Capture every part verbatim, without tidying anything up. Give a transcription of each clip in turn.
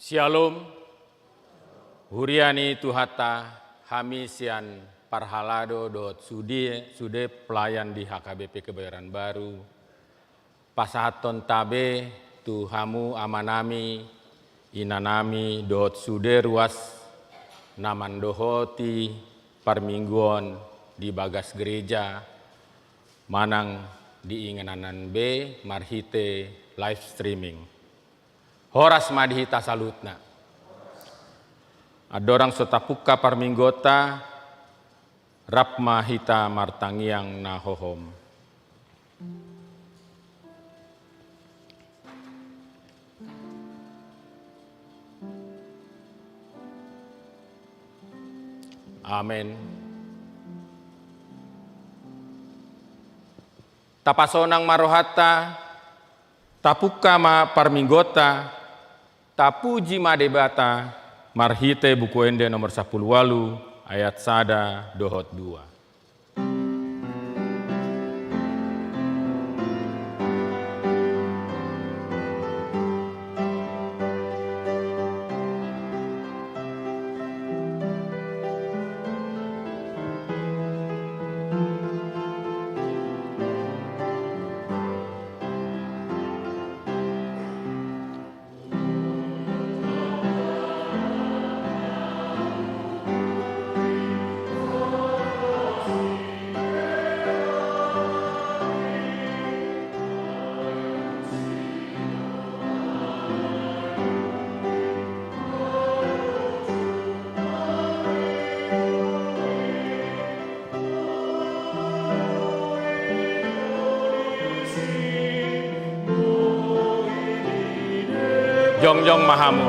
Syalom. Huria ni Tuhanta, hami sian parhalado dohot sude, sude pelayan di H K B P Kebayoran Baru, pasahathonta be tu hamu amanami, inanami, dohot sude ruas na mandohoti parmingguon di bagas gereja manang di inganan be marhite live streaming. Horas ma di hita saluhutna. Andorang so tapungka parmingguonta, rap ma hita martangiang na hohom. Amen. Tapasonang ma rohanta, tapungka ma parmingguonta, tapuji ma Debata, marhite Buku Ende nomor sampulu ualu, ayat sada dohot dua. Jongjong ma hamu.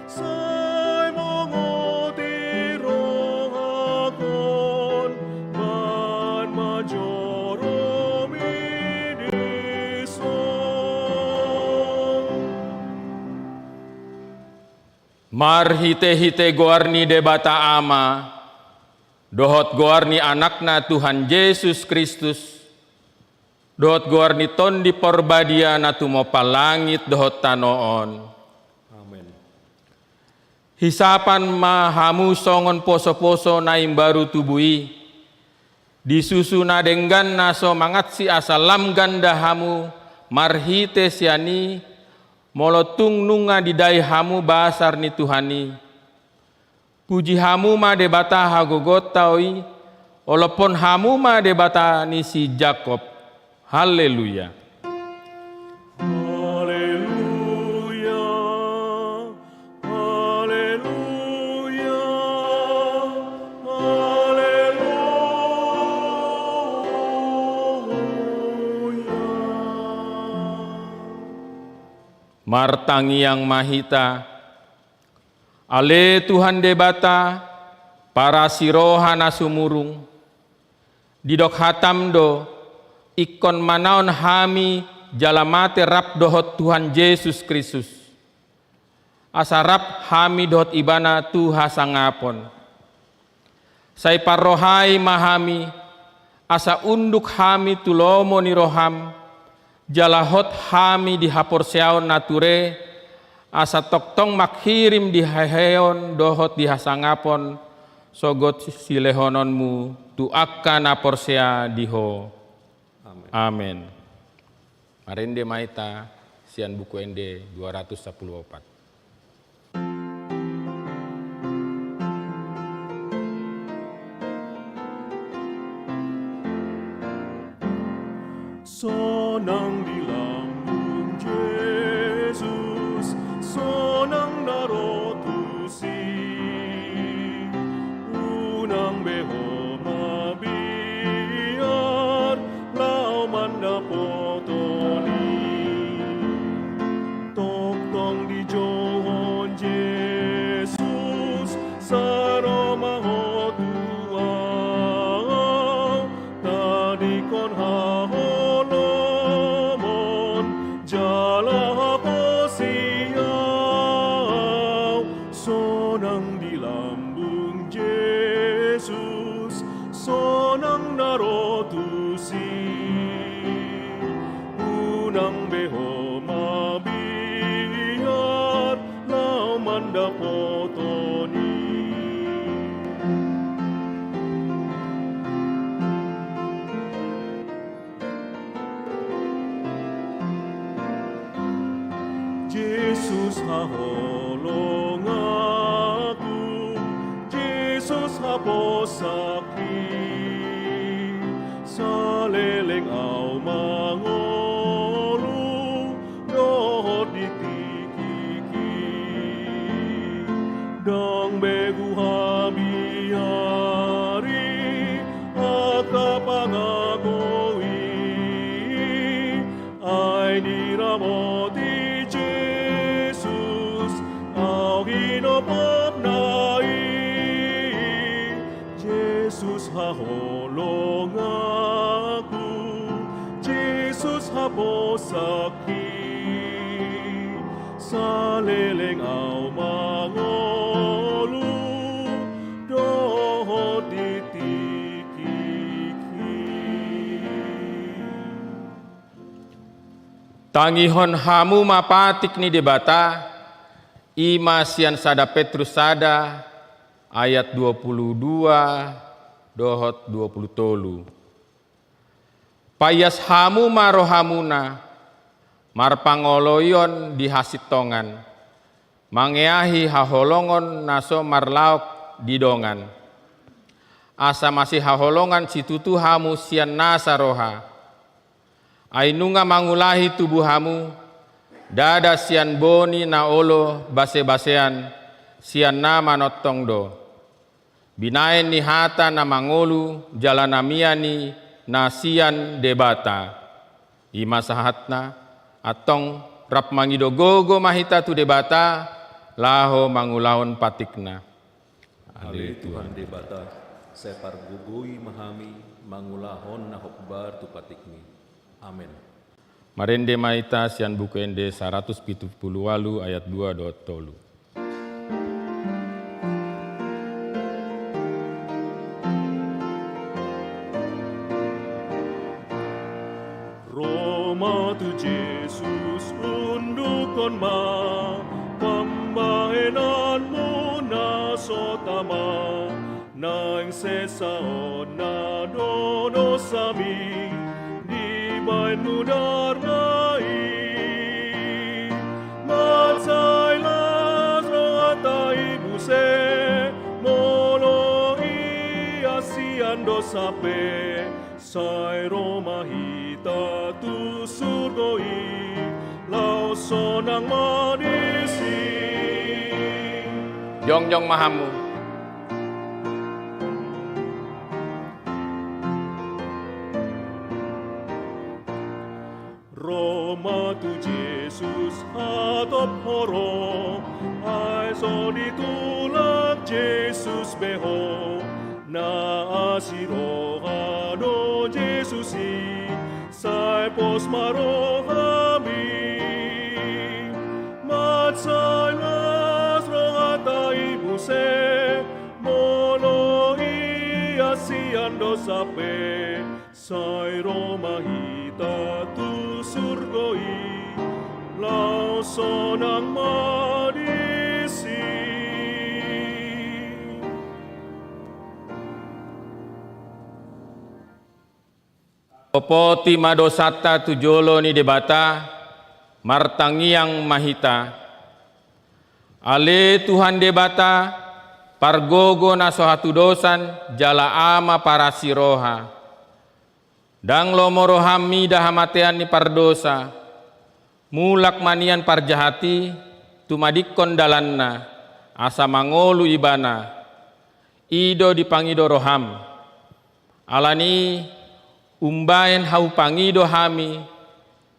Sai mangoti rohangkon manjorommi dison. Marhitehite goar ni Debata Ama, dohot goar ni Anakna Tuhan Jesus Kristus, dohot goar ni Tondi Parbadia na tumompa langit dohot tano on. Amen. Hisapan ma hamu songon posoposo na imbaru tubu i, di susu na denggan na so mangansi asa lam ganda hamu marhite sian i, molo tung nunga didai hamu basar ni Tuhan i. Puji hamu ma Debata hagogoonta i, olophon hamu ma Debata ni si Jakob. Haleluya. Haleluya, haleluya, haleluya. Martangiang ma hita. Ale Tuhan Debata, parasi roha na sumurung, didok hatam do, ingkon manaon hami jala mate rap dohot Tuhan Jesus Kristus, asa rap hami dohot Ibana tu hasangapon. Sai parrohai ma hami, asa unduk hami tu lomo ni roham, jala hot hami di haporseaon na ture, asa tongtong manghirim di haheheon dohot di hasangapon, sogot silehononmu tu angka na porsea di Ho. Amen. Amen. Marende ma hita sian Buku Ende dua ratus sampulu opat. Sonang di lambung Jesus, sonang na ro tusi. Unang be ho mabiar laho mandapothon i. dapoton i. Jesus haholonganku, Jesus haposakhi, saleleng au mangolu dohot di tingki i. Ndang be huhabiari angka pangago i, ai diramoti Jesus au hinopopna i. Jesus haholonganku, Jesus haposakhi, saleleng au mangolu dohot di tingki i. Tangihon hamu ma patik ni Debata, i ma sian sada Petrus sada ayat dua puluh dua dohot dua puluh tolu. Paias hamu ma rohamuna, marpangoloion di hasintongan, mangeahi haholongon na so marlaok di dongan. Asa masihaholongan situtu hamu sian nasa roha. Ai nunga mangulahi tubu hamu, ndada sian boni na olo basebasean, sian na manongtong do. Binaen ni hata na mangolu jala na mian i na sian Debata. I ma sahatna, antong rap mangido gogo ma hita tu Debata, laho mangulahon patikna. Ale Tuhan Debata, sai pargogoi ma hami mangulahon na hombar tu patikmi. Amen. Marende ma hita sian Buku Ende saratus pitu pulu ualu ayat dua dohot tolu. Ro ma tu Jesus, undukhon ma pambahenanmu na so tama. Naeng sesaonna do dosami, dibahen mudarna i. Mansai las rohanta i muse, molo ia sian dosa pe. Sai ro ma hita tu surgo i, laos sonang ma disi. Jongjong ma hamu. Ro ma tu Jesus hatop ho ro, ai so ditulak Jesus be ho. Na asi roha do Jesus i, sai pos ma rohami. Mansai las rohanta i muse, molo ia sian dosa pe. Sai ro ma hita tu surgo i, laos sonang ma disi. Opoti ma dosanta tu jolo ni Debata, martangiang ma hita. Ale Tuhan Debata, pargogo na so hatudosan, jala Ama parasi roha. Ndang lomo roham mida hamatean ni pardosa, mulak ma nian parjahat i, tumadingkon dalanna, asa mangolu ibana. I do dipangido roham. Alani i, umbahen hahupangido hami,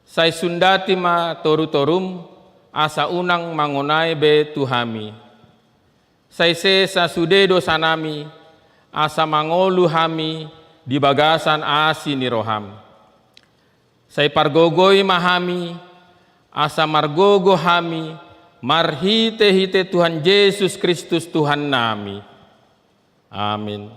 sai sundati ma torutorum, asa unang mangonai be tu hami. Sai sesa sude dosanami, asa mangolu hami di bagasan asi ni roham. Sai pargogoi ma hami, asa margogo hami, marhitehite Tuhan Jesus Kristus Tuhannami. Amin.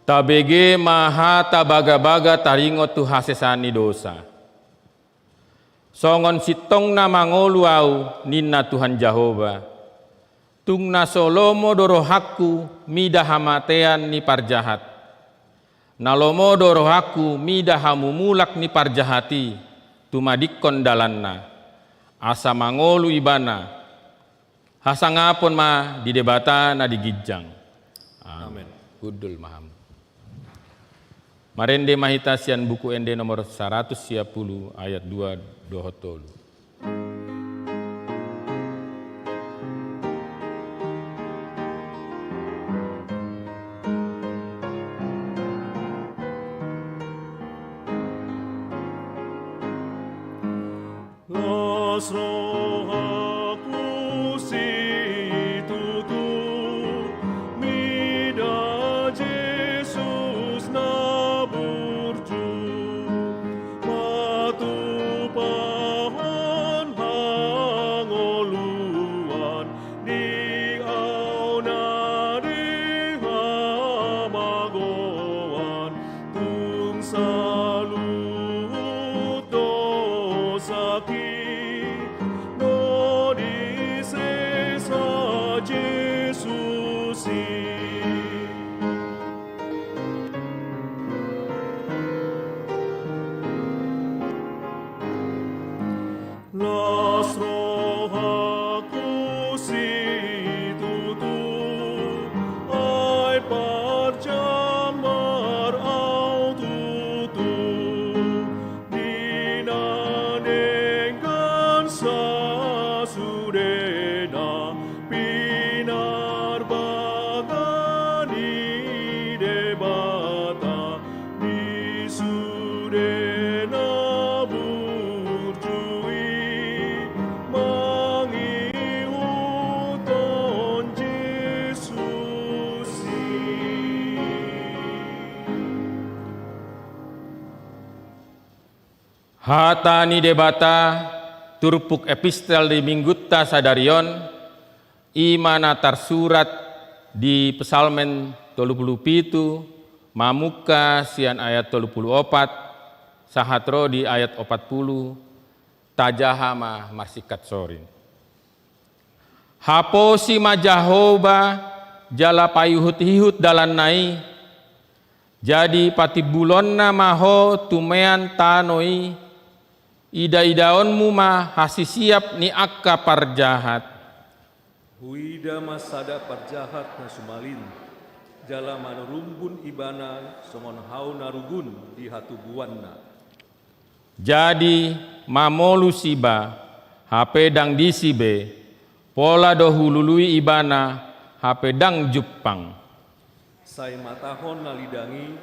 Tabege ma hata bagabaga taringot tu hasesaan ni dosa. Songon sintongna mangolu ahu, ninna Tuhan Jahowa. Tung na so lomo do rohangku mida hamatean ni parjahat. Na lomo do rohangku mida hamumulak ni parjahat i, tumadingkon dalanna. Asa mangolu ibana. Hasangapon ma di Debata na di ginjang. Amen. Amen. Hundul ma hamu. Marende ma hita sian Buku Ende nomor saratus sia pulu ayat dua dohot tolu. Las rohangku situtu mida Jesus na burju, patupahon hangoluan di au na di hamagoan. Tung saluhut dosangki do disesa Jesus i. Las rohangku situtu, ai parjambar au tutu, di na denggan sasudena pinarbaga ni Debata. Di sude na burju i mangihuthon Jesus i. Hata ni Debata, turpuk epistel di minggunta sadari on, i ma na tarsurat di Psalmen tolu pulu pitu, mamungka sian ayat tolu pulu opat, sahat ro di ayat opat pulu, tajaha ma marsingkat sorin. Haposi ma Jahowa jala paihutihut dalanna i, jadi patimbulonna ma ho tumean tano i, idaidaonmu ma hasisiap ni angka parjahat. Huida ma sada parjahat na sumalin, jala marumbun ibana songon hau na rugun di hatubuanna. Jadi mamolus iba, hape ndang disi be, pola do hulului ibana, hape ndang jumpang. Sai matahon na lidang i,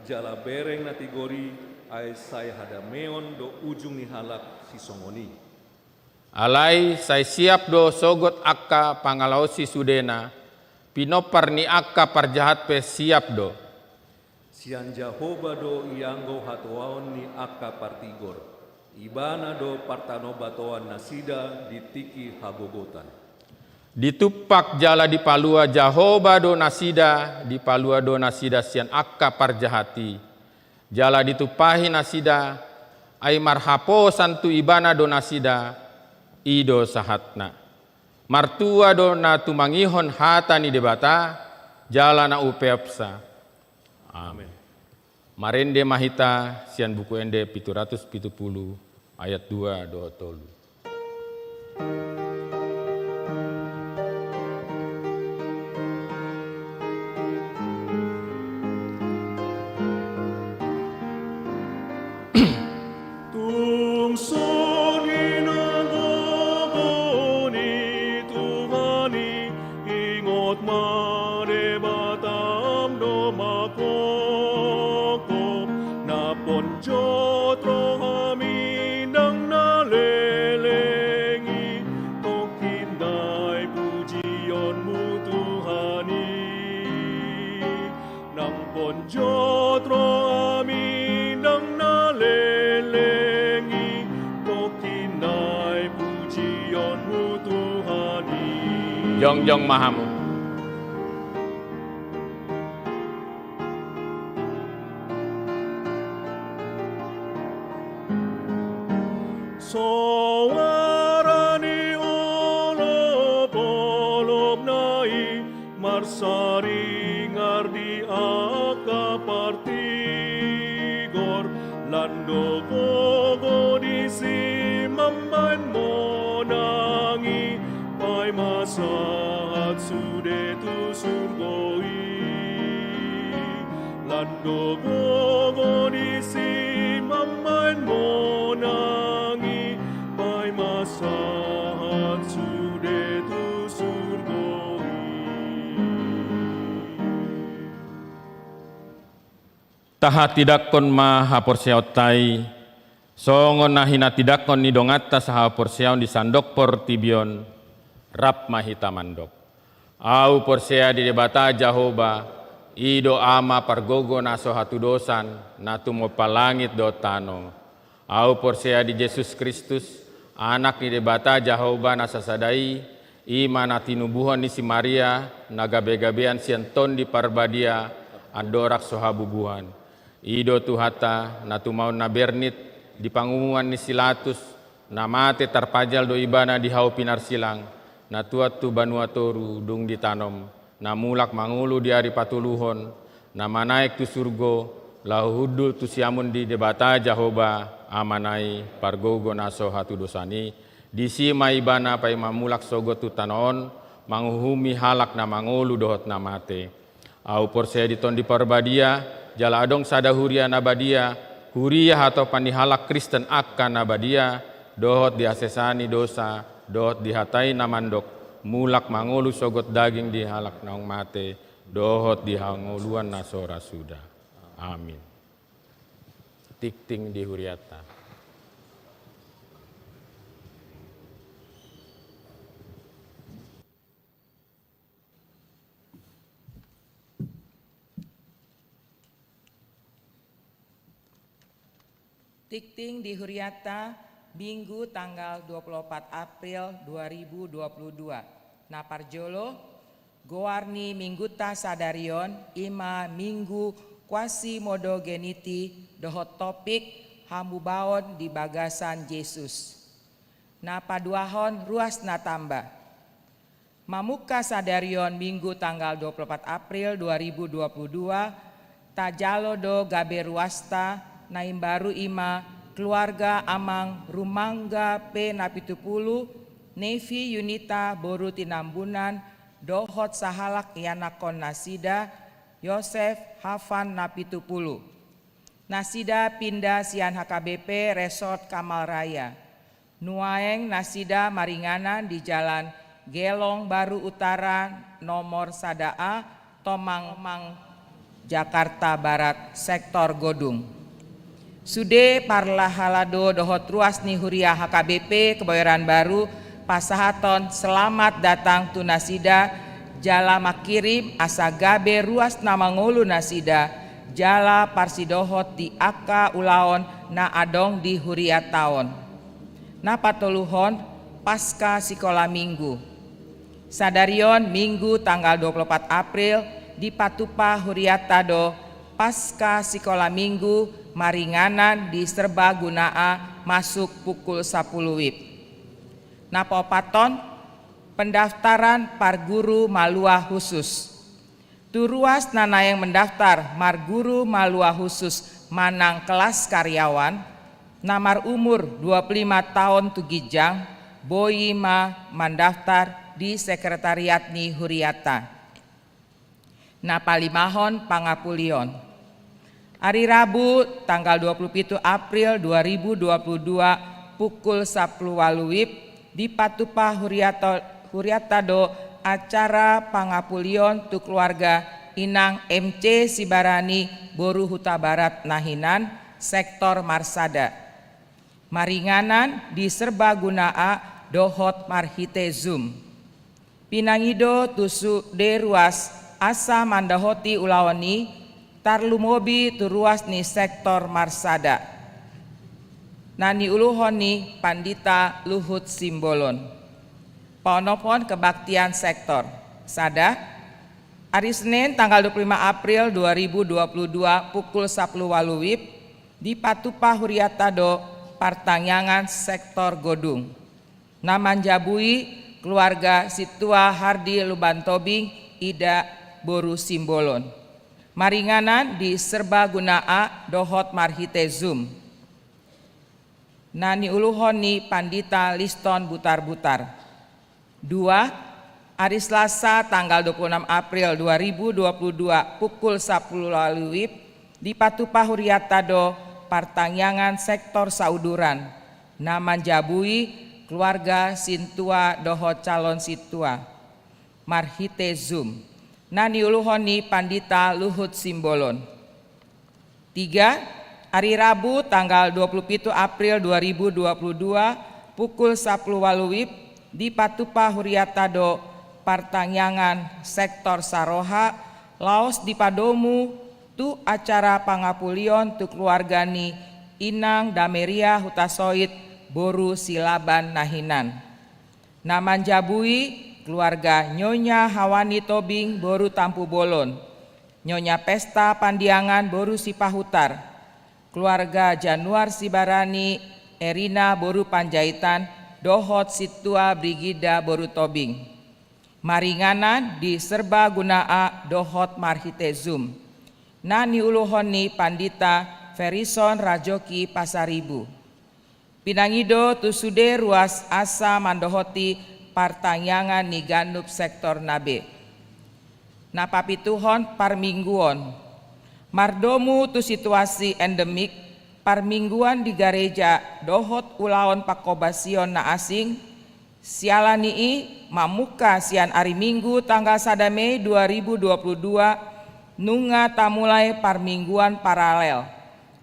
jala bereng na tigor i, ai sai hadameon do ujung ni halak sisongon i. Alai sai siap do sogot angka pangalaosi sudena, pinompar ni angka parjahat pe siap do. Sian Jahowa do ianggo hatoaon ni angka partigor, ibana do partanobatoan nasida di tingki hagogotan. Ditumpak jala dipalua Jahowa do nasida, dipalua do nasida sian angka parjahat i. Jala ditumpahi nasida, ai marhaposan tu ibana do nasida, i do sahatna. Martua do na tumangihon hata ni Debata, jala na upeopsa. Amen. Marende ma hita sian Buku Ende pitu ratus pitu pulu ayat dua dohot tolu. Tung songon i na gogo ni Tuhan i, ingot ma Debatam do mangkongkop. Na ponjot rohami ndang na leleng i, tongkin dai pujionmu Tuhan i. Ndang ponjot rohami ndang na leleng i, tongkin dai pujionmu Tuhan i. Jongjong ma hamu. Marsaringar di angka partigor, lan do gogo disi mambahen monang i, paima sahat sude tu surgo i. Lan do gogo disi mambahen monang i, paima sahat sude tu surgo i. Tahatindangkon ma haporseaonta i, songon na hinatindangkon ni donganta sahaporseaon di sandok portibi on. Rap ma hita mandok. Ahu porsea di Debata Jahowa, i do Ama pargogo na so hatudosan, na tumompa langit dohot tano. Ahu porsea di Jesus Kristus, Anak ni Debata Jahowa na sasada i, i ma na tinubuhon ni si Maria, na gabegabean sian Tondi Parbadia, andorang so habubuhan. I do Tuhanta, na tumaon na bernit, di pangumuan ni si Latus, na mate tarpajal do Ibana di hau pinarsilang, na tuat tu banua toru dung ditanom, na mulak mangolu di ari patoluhon, na manaek tu surgo, laho hundul tu siamun ni Debata Jahowa, Amana i, pargogo na so hatudosan i, disi ma Ibana paima mulak sogot tu tano on, manguhumi halak na mangolu dohot na mate. Ahu porsea di Tondi Parbadia, jala adong sada huria na badia, huria hatopan ni halak Kristen angka na badia, dohot di hasesaan ni dosa, dohot di hata i na mandok, mulak mangolu sogot daging di halak naung mate, dohot di hangoluan na so ra suda. Amin. Tingting di hurianta. Tingting di hurianta, Minggu tanggal dua puluh opat April dua ribu dua puluh dua. Na parjolo, goar ni Minggunta sadari on i ma Minggu Quasimodogeniti dohot topik hamubaon di bagasan Jesus. Na paduahon, ruas na tamba. Mamungka sadari on Minggu tanggal dua puluh opat April dua ribu dua puluh dua, tajalo do gabe ruasta na imbaru i ma keluarga amang Rumangga P Napitupulu, Nevi Yunita boru Tinambunan, dohot sahalak ianakhon nasida, Yosef Hafan Napitupulu. Nasida pinda sian H K B P Resort Kamal Raya. Nuaeng nasida maringanan di Jalan Gelong Baru Utara nomor sada A, Tomang, Jakarta Barat, sektor Godung. Sude parlahalado dohot ruas ni huria H K B P Kebayoran Baru pasahathon selamat datang tu nasida, jala manghirim asa gabe ruas na mangolu nasida, jala parsidohot di angka ulaon na adong di huriata on. Na patoluhon, Paska Sikola Minggu. Sadari on Minggu tanggal dua puluh opat April, dipatupa huriata do Paska Sikola Minggu maringanan di Serbaguna A masuk pukul sapuluh wib. Na paopathon, pendaftaran parguru malua khusus. Tu ruas na naeng mendaftar marguru malua khusus manang kelas karyawan, na marumur dua puluh lima taon tu ginjang, boi ma mandaftar di sekretariat ni huriata. Na palimahon, pangapulion. Ari Rabu tanggal dua puluh pitu April dua ribu dua puluh dua pukul sapuluh walu wib, dipatupa huriata, huriata do acara pangapulion tu keluarga Inang M C Sibarani boru Hutabarat na hinan, sektor Marsada. Maringanan di Serbaguna A dohot marhite Zoom. Pinangido tu sude ruas asa mandohoti ulaon i, tarlumobi tu ruas ni sektor Marsada na niuluhon ni Pandita Luhut Simbolon. Paonomhon kebaktian sektor. Sada, ari Senin tanggal dua puluh lima April dua ribu dua puluh dua pukul sapuluh walu wib, dipatupa huriata do partangiangan sektor Godung. Na manjabui keluarga Sintua Hardi Lubantobing Ida boru Simbolon. Maringanan di Serbaguna A dohot marhite Zoom. Na niuluhon ni Pandita Liston Butarbutar. Dua, ari Selasa tanggal dua puluh enam April dua ribu dua puluh dua pukul sapuluh walu WIB, dipatupa huriata do partangiangan sektor sauduran na manjabui keluarga sintua dohot calon sintua marhite Zoom, na niuluhon ni Pandita Luhut Simbolon. Tiga, ari Rabu tanggal dua puluh pitu April dua ribu dua puluh dua pukul sapuluh walu WIB, dipatupa huriata do partangiangan sektor saroha laos dipadomu tu acara pangapulion tu keluarga ni Inang Dameria Hutasoit boru Silaban na hinan. Na manjabui keluarga Nyonya Hawani Tobing boru Tampubolon, Nyonya Pesta Pandiangan boru Sipahutar, keluarga Januar Sibarani, Erina boru Panjaitan, dohot sintua Brigida boru Tobing. Maringanan di Serbaguna A dohot marhite Zoom, na niuluhon ni Pandita Ferison Rajoki Pasaribu. Pinangido tu sude ruas asa mandohoti partangiangan ni ganup sektor na be. Na papituhon, parmingguon. Mardomu tu situasi endemik, parmingguan di gareja dohot ulaon pangkobasion na asing. Siala ni i, mamungka sian ari Minggu tanggal sada Mei dua ribu dua puluh dua, nunga tamulai parmingguan paralel.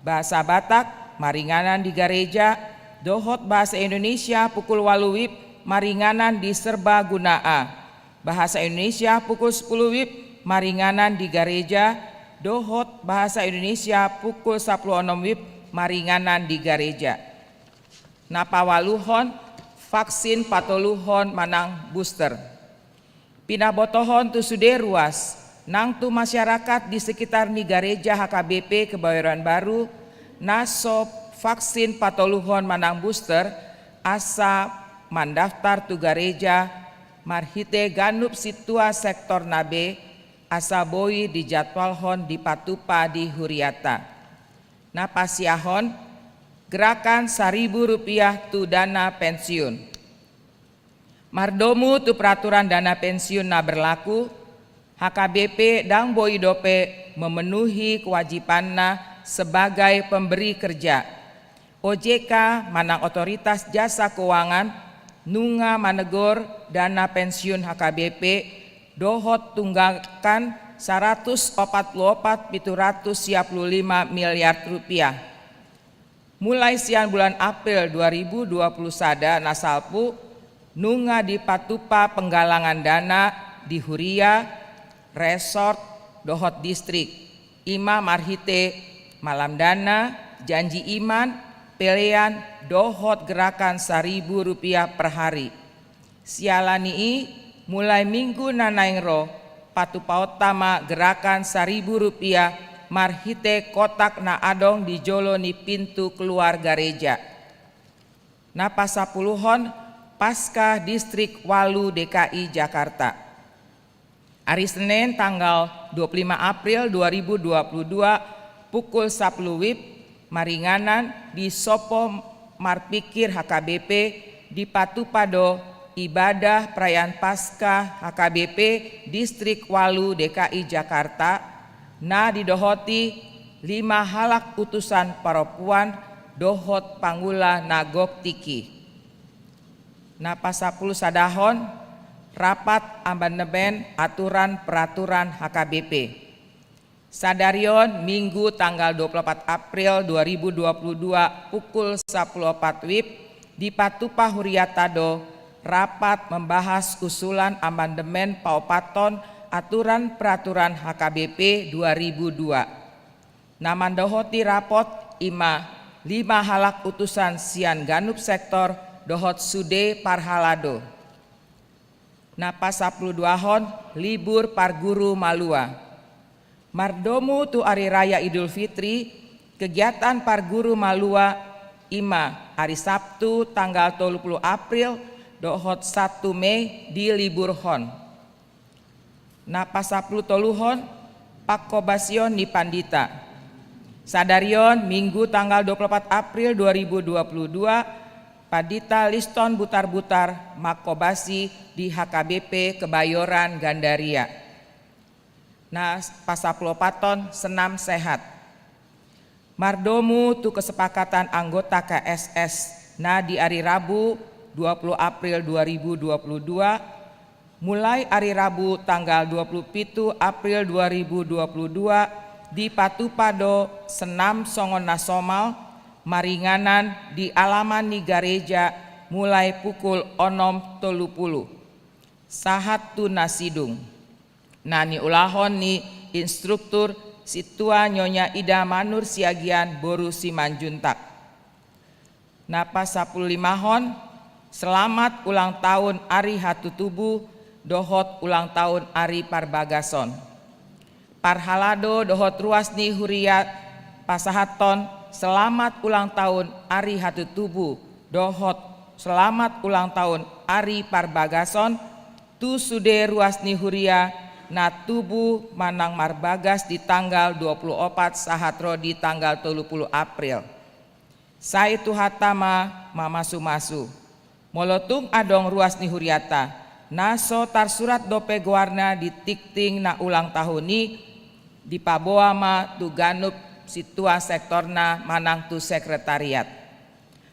Bahasa Batak maringanan di gareja, dohot bahasa Indonesia pukul walu WIB maringanan di Serbaguna A. Bahasa Indonesia pukul sepuluh WIB maringanan di gareja, dohot bahasa Indonesia pukul sapuluh onom WIB maringanan di gareja. Na pawaluhon, vaksin patoluhon manang booster. Pinabotohon tu sude ruas nang tu masyarakat di sekitar ni gareja H K B P Kebayoran Baru, na so vaksin patoluhon manang booster, asa mandaftar tu gareja marhite ganup sintua sektor na be, asa boi dijadwalhon dipatupa di huriata. Na pasiahon, gerakan saribu rupiah tu dana pensiun. Mardomu tu peraturan dana pensiun na berlaku, H K B P ndang boi dope memenuhi kewajibanna sebagai pemberi kerja. O J K manang Otoritas Jasa Keuangan nunga manegor dana pensiun H K B P dohot tunggakan saratus opat pulu opat pitu ratus sia pulu lima miliar rupiah. Mulai sian bulan April dua ribu dua pulu sada na salpu, nunga dipatupa penggalangan dana di huria, resort, dohot distrik, i ma marhite malam dana, janji iman, pelean, dohot gerakan saribu rupiah per hari. Siala ni i, mulai Minggu na naeng ro, patupaonta ma gerakan saribu rupiah marhite kotak na adong di jolo ni pintu keluar gareja. Na pasapuluhon, Paskah Distrik Walu D K I Jakarta. Ari Senen tanggal dua pulu lima April dua ribu dua pulu dua pukul sapuluh WIB, maringanan di Sopo Marpikir H K B P, dipatupa do ibadah perayaan Paskah H K B P Distrik Walu D K I Jakarta, na didohoti lima halak utusan parompuan dohot pangula na gok tingki. Na pasapuluh sadahon, rapat amandemen aturan peraturan H K B P. Sadari on Minggu tanggal dua pulu opat April dua ribu dua pulu dua pukul sapuluh opat WIB, dipatupa huriata do rapat membahas usulan amandemen paopathon aturan peraturan H K B P dua ribu dua. Na mandohoti rapot i ma lima halak utusan sian ganup sektor dohot sude parhalado. Na pasapuluh duahon, libur parguru malua. Mardomu tu ari raya Idul Fitri, kegiatan parguru malua i ma ari Sabtu tanggal tolu puluh April dohot satu Mei diliburhon. Na pasampulu toluhon, panghobasion ni pandita. Sadari on, Minggu tanggal dua puluh opat April dua ribu dua puluh dua, Pandita Liston Butarbutar manghobasi di H K B P Kebayoran Gandaria. Na pasampulu opathon, senam sehat. Mardomu tu kesepakatan anggota K S S na di ari Rabu dua puluh April dua ribu dua puluh dua, mulai ari Rabu tanggal dua puluh pitu April dua ribu dua puluh dua, dipatupa do senam songon na somal, maringanan di alaman ni gareja mulai pukul onom tolu pulu sahat tu na sidung. Na niulahon ni instruktur, Sintua Nyonya Ida Manur Siagian boru Simanjuntak. Na pasampulu limahon, selamat ulang tahun ari hatutubu dohot ulang tahun ari parbagason. Parhalado dohot ruas ni huria pasahathon selamat ulang tahun ari hatutubu dohot selamat ulang tahun ari parbagason tu sude ruas ni huria na tubu manang marbagas di tanggal dua puluh opat sahat ro di tanggal tolu pulu April. Sai Tuhanta ma mamasumasu. Molo tung adong ruas ni hurianta na so tarsurat dope goarna di tingting na ulang tahun i, dipaboa ma tu ganup sintua sektorna manang tu sekretariat.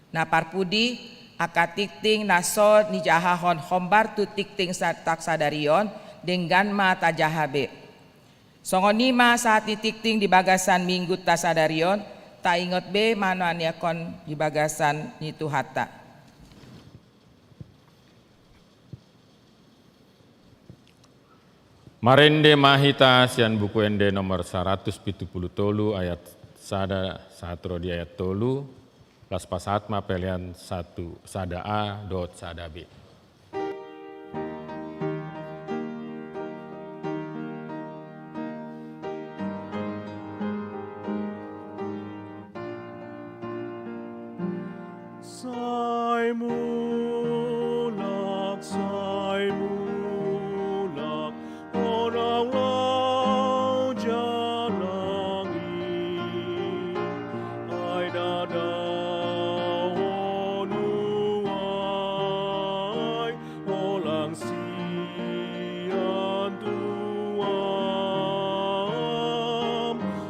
Na parpudi, angka tingting na so nijahahon hombar tu tingting sa-, tangsadari on, denggan ma tajaha be. Songon i ma sahat ni tingting di bagasan Minggunta sadari on, taingot be mananiakhon di bagasan ni Tuhanta. Marende ma hita sian Buku Ende nomor saratus pitu pulu tolu, ayat sada sahat ro di ayat tolu, laos pasahat ma pelean satu, sada A dohot sada B. Sai mulak, sai mulak, holang lau jalang i, ai dadaon nuaeng holang sian tuam,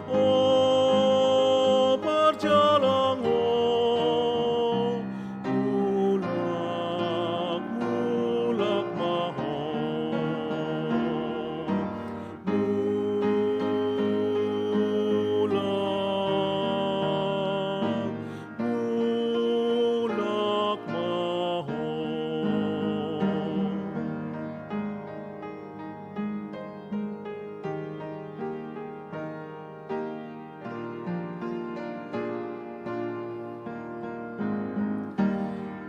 o parjalang on, mulak, mulak ma ho. Mulak, mulak ma ho.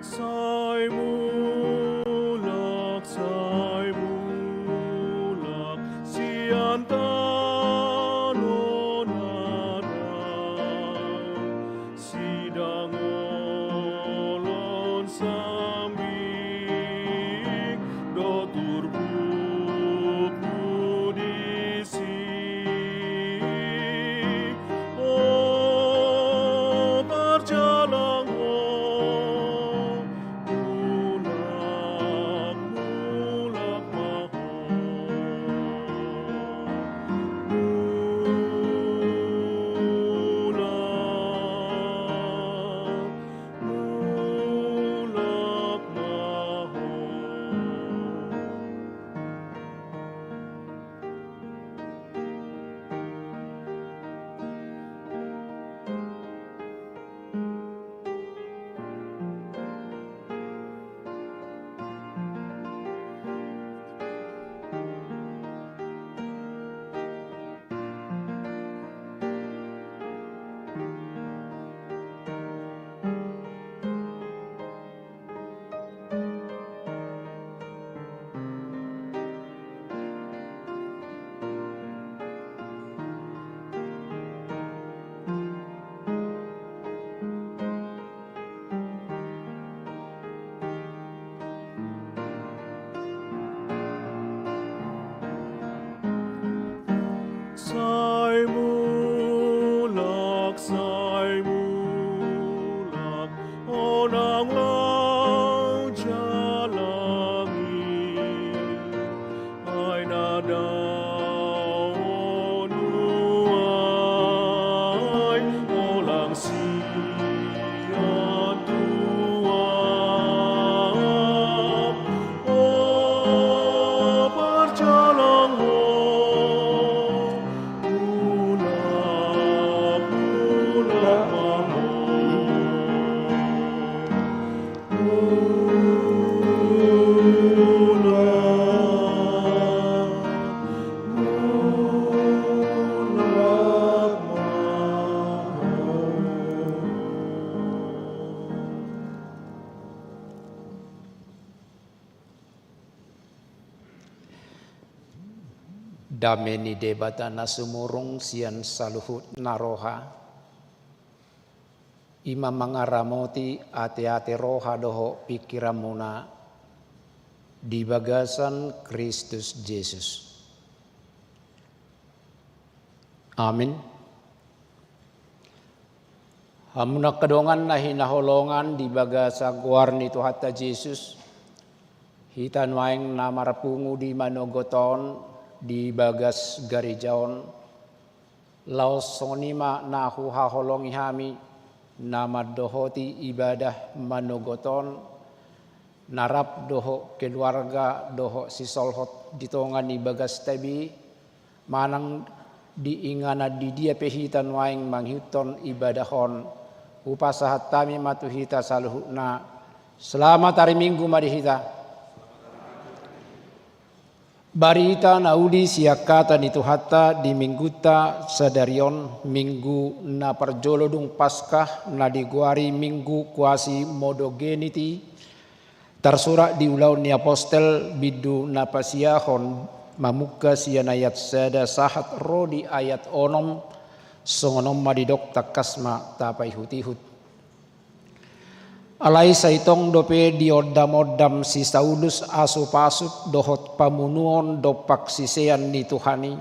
Sai mulak, sai mulak, sian tano na dao, sidangolon sambing do turpukmu disi. O parjalang on, mulak, mulak ma ho. Dame ni Debata na sumurung sian saluhut na roha, i ma mangaramoti ateate roha dohot pingkiranmuna di bagasan Kristus Jesus. Amin. Hamu angka dongan na hinaholongan di bagasan goar ni Tuhanta Jesus, hita nuaeng na marpungu di manogot on di bagas gareja on, laos songon i ma na huhaholongi hami na mandohoti ibadah manogot on, na rap dohot keluarga dohot sisolhot di tonga ni bagasta be, manang di inganan di dia pe hita nuaeng mangihuthon ibadah on, hupasahat hami ma tu hita saluhutna. Selamat hari Minggu ma di hita. Barita na uli sian hata ni Tuhanta di Minggunta sadari on, Minggu na parjolo dung Paskah, na digoari Minggu Quasi Modogeniti, tarsurat di Ulaon ni Apostel, bindu na pasiahon, mamungka sian ayat sada sahat ro di ayat onom. Songon on ma didok, tangkas ma tapaihutihut. Alai sai tong dope diondamondam si Saulus asupasup dohot pamunuon dompak sisean ni Tuhan i,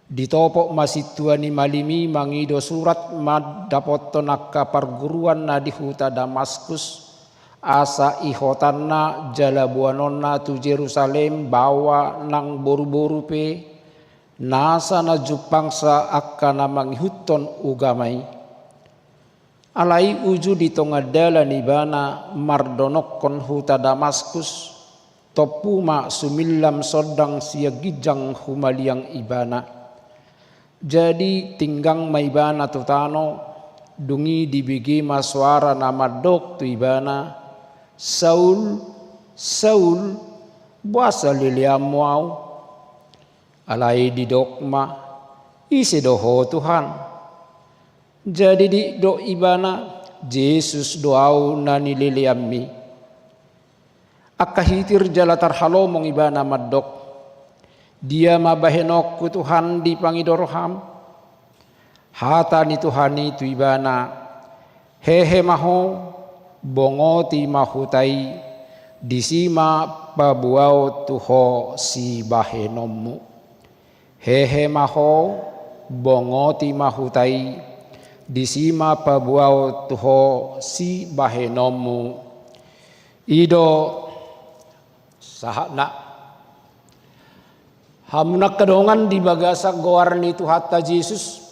ditopot ma sintua ni malim i mangido surat mandapothon angka parguruan na di huta Damaskus, asa ihotanna jala boanonna tu Jerusalem baoa nang boruboru pe, nasa na jumpangsa angka na mangihuthon ugama i. Alai uju di tonga dalan ibana mardonokkon huta Damaskus, tompu ma sumillam sondang sian ginjang humaliang ibana. Jadi tinggang ma ibana tu tano, dung i dibege ma soara na mandok tu ibana, "Saul, Saul, boasa leleanmu ahu?" Alai didok ma, "Ise do ho, Tuhan?" Jadi didok ibana, "Jesus do ahu na nileleanmi." Angka hitir jala tarhalomong ibana mandok, "Dia ma bahenonku, Tuhan, dipangido roham?" Hata ni Tuhan i tu ibana, "Hehe ma ho, bongoti ma huta i, disi ma paboaon tu ho sibahenonmu." Hehe ma ho, bongoti ma huta i, disi ma paboaon tu ho sibahenonmu. I do sahatna. Hamu angka dongan di bagasan goar ni Tuhanta Jesus,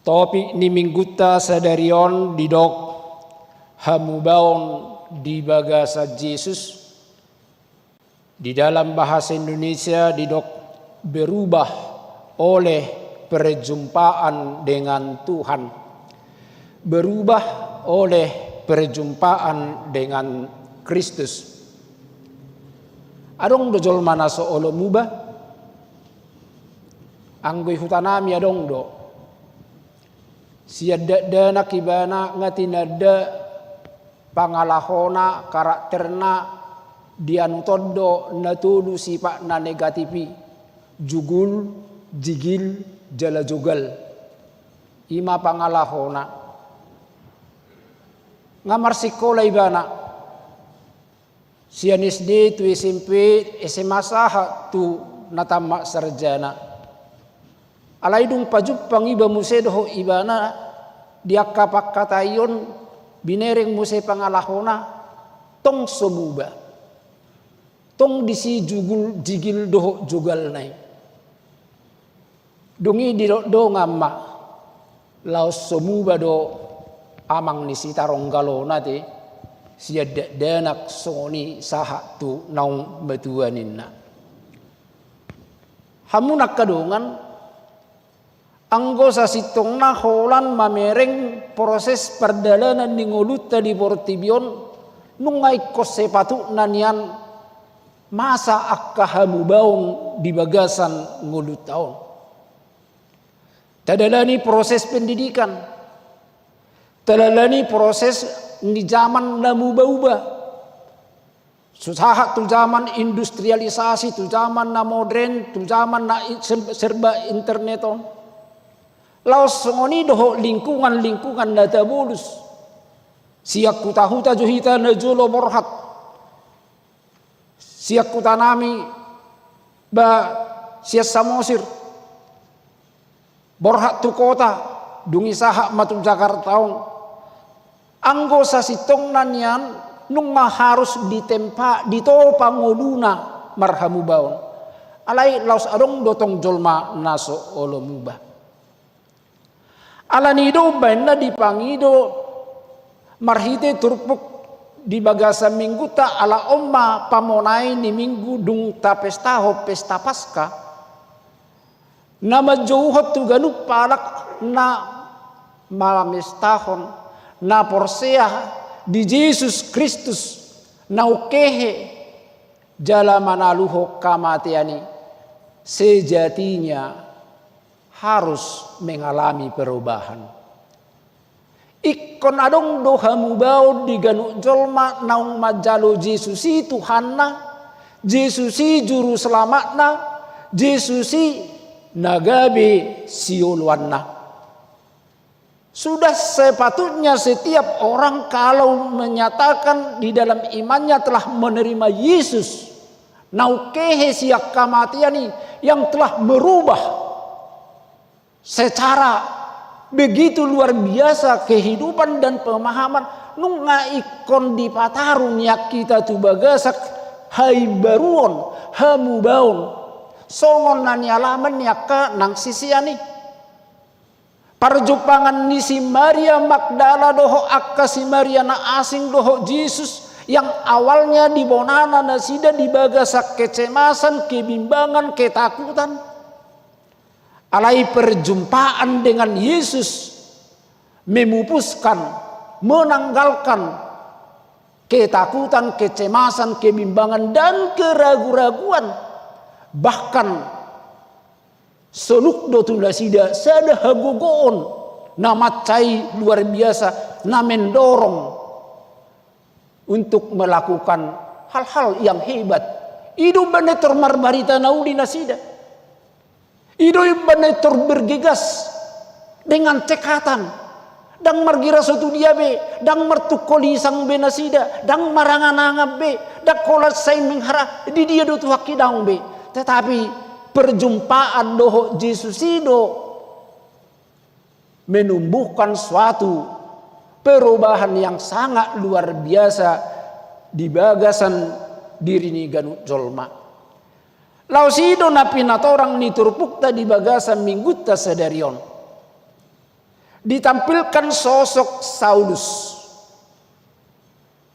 topik ni Minggunta sadari on didok hamubaon di bagasan Jesus. Di dalam bahasa Indonesia didok berubah oleh perjumpaan dengan Tuhan. Berubah oleh perjumpaan dengan Kristus. Adong do jolma na so olo muba? Anggo i hutanami adong do. Sian dakdanak ibana nga tinanda pangalahona, karakterna, dianut on do na tolu sipat na negatif i, jugul, jigil, jala jogal. I ma pangalahona. Nga marsikola ibana. Sian S D tu S M P, S M A sahat tu na tamat sarjana. Alai dung pajumpang iba muse dohot ibana di angka pangkataion, binereng muse pangalahona, tong so muba. Tong disi jugul, jigil dohot jogalna i. Dung i didok dongan ma, laos so muba do amang ni sitaronggalona te, sian dakdanak songon i sahat tu naung matua ninna. Hamu angka dongan, anggo sasintongna holan mamereng proses pardalanan ni ngolunta di portibi on, nunga ingkon sepatutna nian masa angka hamubaon di bagasan ngolunta on. Tadalani proses pendidikan, tadalani proses ni zaman na mubauba. Sahat tu zaman industrialisasi, tu zaman na modern, tu zaman na i-, ser-, serba internet on. Laos songon i dohot lingkungan-lingkungan na tabolus. Sian huta-huta jo hita najolo borhat. Sian hutanami ba sian Samosir. Borhat tu kota, dung i sahat ma tu Jakarta on. Anggo sasintongna nian nunga harus ditempa, ditopa ngoluna marhamubaon. Alai laos adong do tong jolma na so olo muba. Alani i do umbaen na dipangido marhite turpuk di bagasan mingguta, ala on ma pamonai ni minggu dung tapestahon pesta Paska. Na manjouhon tu ganup halak na mamestahon, na porsea di Jesus Kristus, naung hehe jala manaluhon hamatean i, sejatinya harus mengalami perubahan. Ingkon adong do hamubaon di ganup jolma naung manjalo Jesus i Tuhanna, Jesus i Juru Selamatna, Jesus i na gabe sioloanna. Sudah sepatutnya setiap orang kalau menyatakan di dalam imannya telah menerima Yesus, naung hehe sian hamatean i, yang telah merubah secara begitu luar biasa kehidupan dan pemahaman, nunga ingkon dipataru nian hita tu bagasan haimbaruon, hamubaon. Songon na nialami ni angka nang sisean i. Parjumpangan ni si Maria Magdala dohot angka si Maria na asing dohot Jesus, yang awalnya dibonana nasida di bagasan kecemasan, kebimbangan, ketakutan. Alai perjumpaan dengan Yesus memupuskan, menanggalkan ketakutan, kecemasan, kebimbangan, dan keragu-raguan. Bahkan soluk do tu nasida sada hagogoon na mansai luar biasa, na mendorong untuk melakukan hal-hal yang hebat. I do umbaen na tor marbarita na uli nasida. I do umbaen na tor bergegas dengan cekatan. Ndang margira so tu dia be, ndang martungkol isang be nasida, ndang marangan-angan be, ndang holan sai menghara, di dia do Tuhan hidaon be. Tetapi perjumpaan dohot Jesus i do menumbuhkan suatu perubahan yang sangat luar biasa di bagasan diri ni ganup jolma. Laos i do na pinatorang ni turpukta di bagasan minggunta sadari on. Ditampilkan sosok Saulus.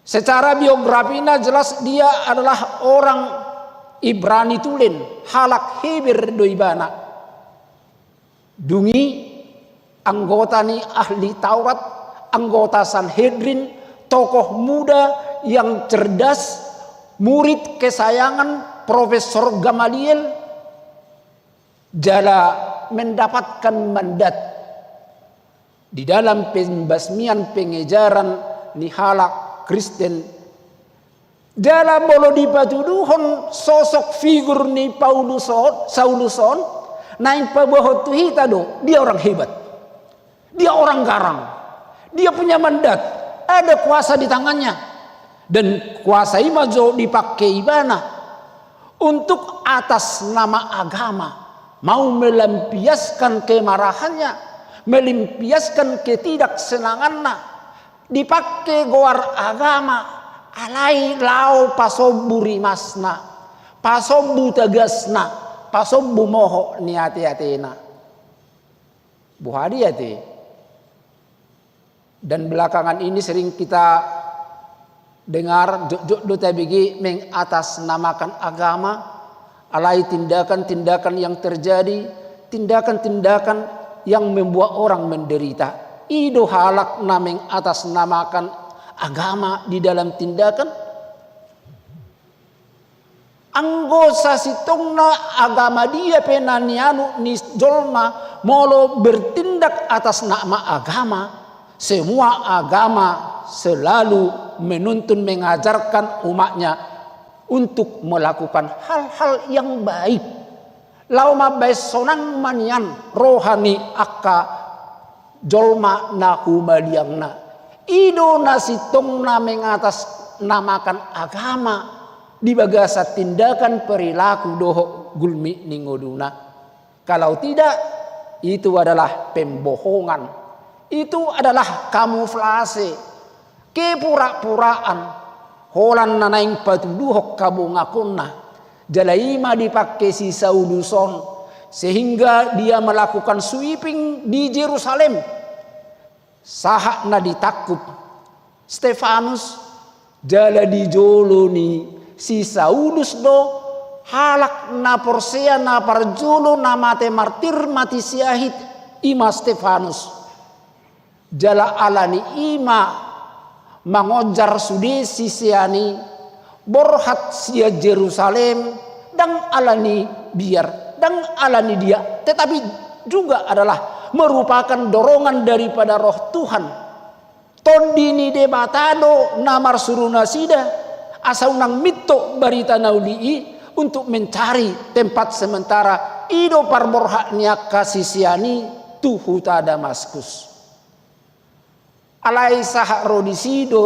Secara biografina jelas dia adalah orang Ibrani tulen, halak Heber do ibana. Dung i anggota ni ahli Taurat, anggota Sanhedrin, tokoh muda yang cerdas, murid kesayangan Profesor Gamaliel, jala mendapatkan mandat di dalam pembasmian pengejaran ni halak Kristen. Jala molo dipatuduhon sosok figur ni Paulus on, Saulus on, naeng paboahon tu hita do, dia orang hebat. Dia orang garang. Dia punya mandat. Ada kuasa di tangannya. Dan kuasa i ma jo dipake ibana untuk atas nama agama mau melampiaskan kemarahannya, melampiaskan ketidaksenanganna, dipake goar agama, alai laho pasombu rimasna, pasombu tagasna, pasombu mohop ni ate-atena. Boha dia te? Dan belakangan ini sering kita dengar, jotjot do tabege mengatasnamakan agama, alai tindakan-tindakan yang terjadi, tindakan-tindakan yang membuat orang menderita. I do halak na mengatasnamakan agama di dalam tindakan. Anggo sasintongna agama dia pe na nianut ni jolma, molo bertindak atas nama agama, semua agama selalu menuntun, mengajarkan umatnya untuk melakukan hal-hal yang baik. Laho mambahen sonang ma nian roha ni angka jolma na humaliangna. I do na sintongna mengatasnamakan agama di bagasan tindakan perilaku dohot gulmit ni ngoluna. Kalau tidak, itu adalah pembohongan. Itu adalah kamuflase, kepura-puraan. Holan na naeng patuduhon habongakonna. Jala i ma dipangke si Saulus on, sehingga dia melakukan sweeping di Jerusalem. Sahat na ditangkup Stefanus, jala di jolo ni si Saulus do halak na porsea na parjolo na mate martir, mate syahid, i ma Stefanus. Jala ala ni i ma mangonjar sude sisean i borhat sian Jerusalem, ndang ala ni biar, ndang ala ni dia, tetapi juga adalah merupakan dorongan daripada Roh Tuhan. Tondi ni Debata do na marsuru nasida asa unang minto barita na uli i untuk mencari tempat sementara. I do parborhat ni angka sisean i tu huta Damaskus. Alai sahat ro disi do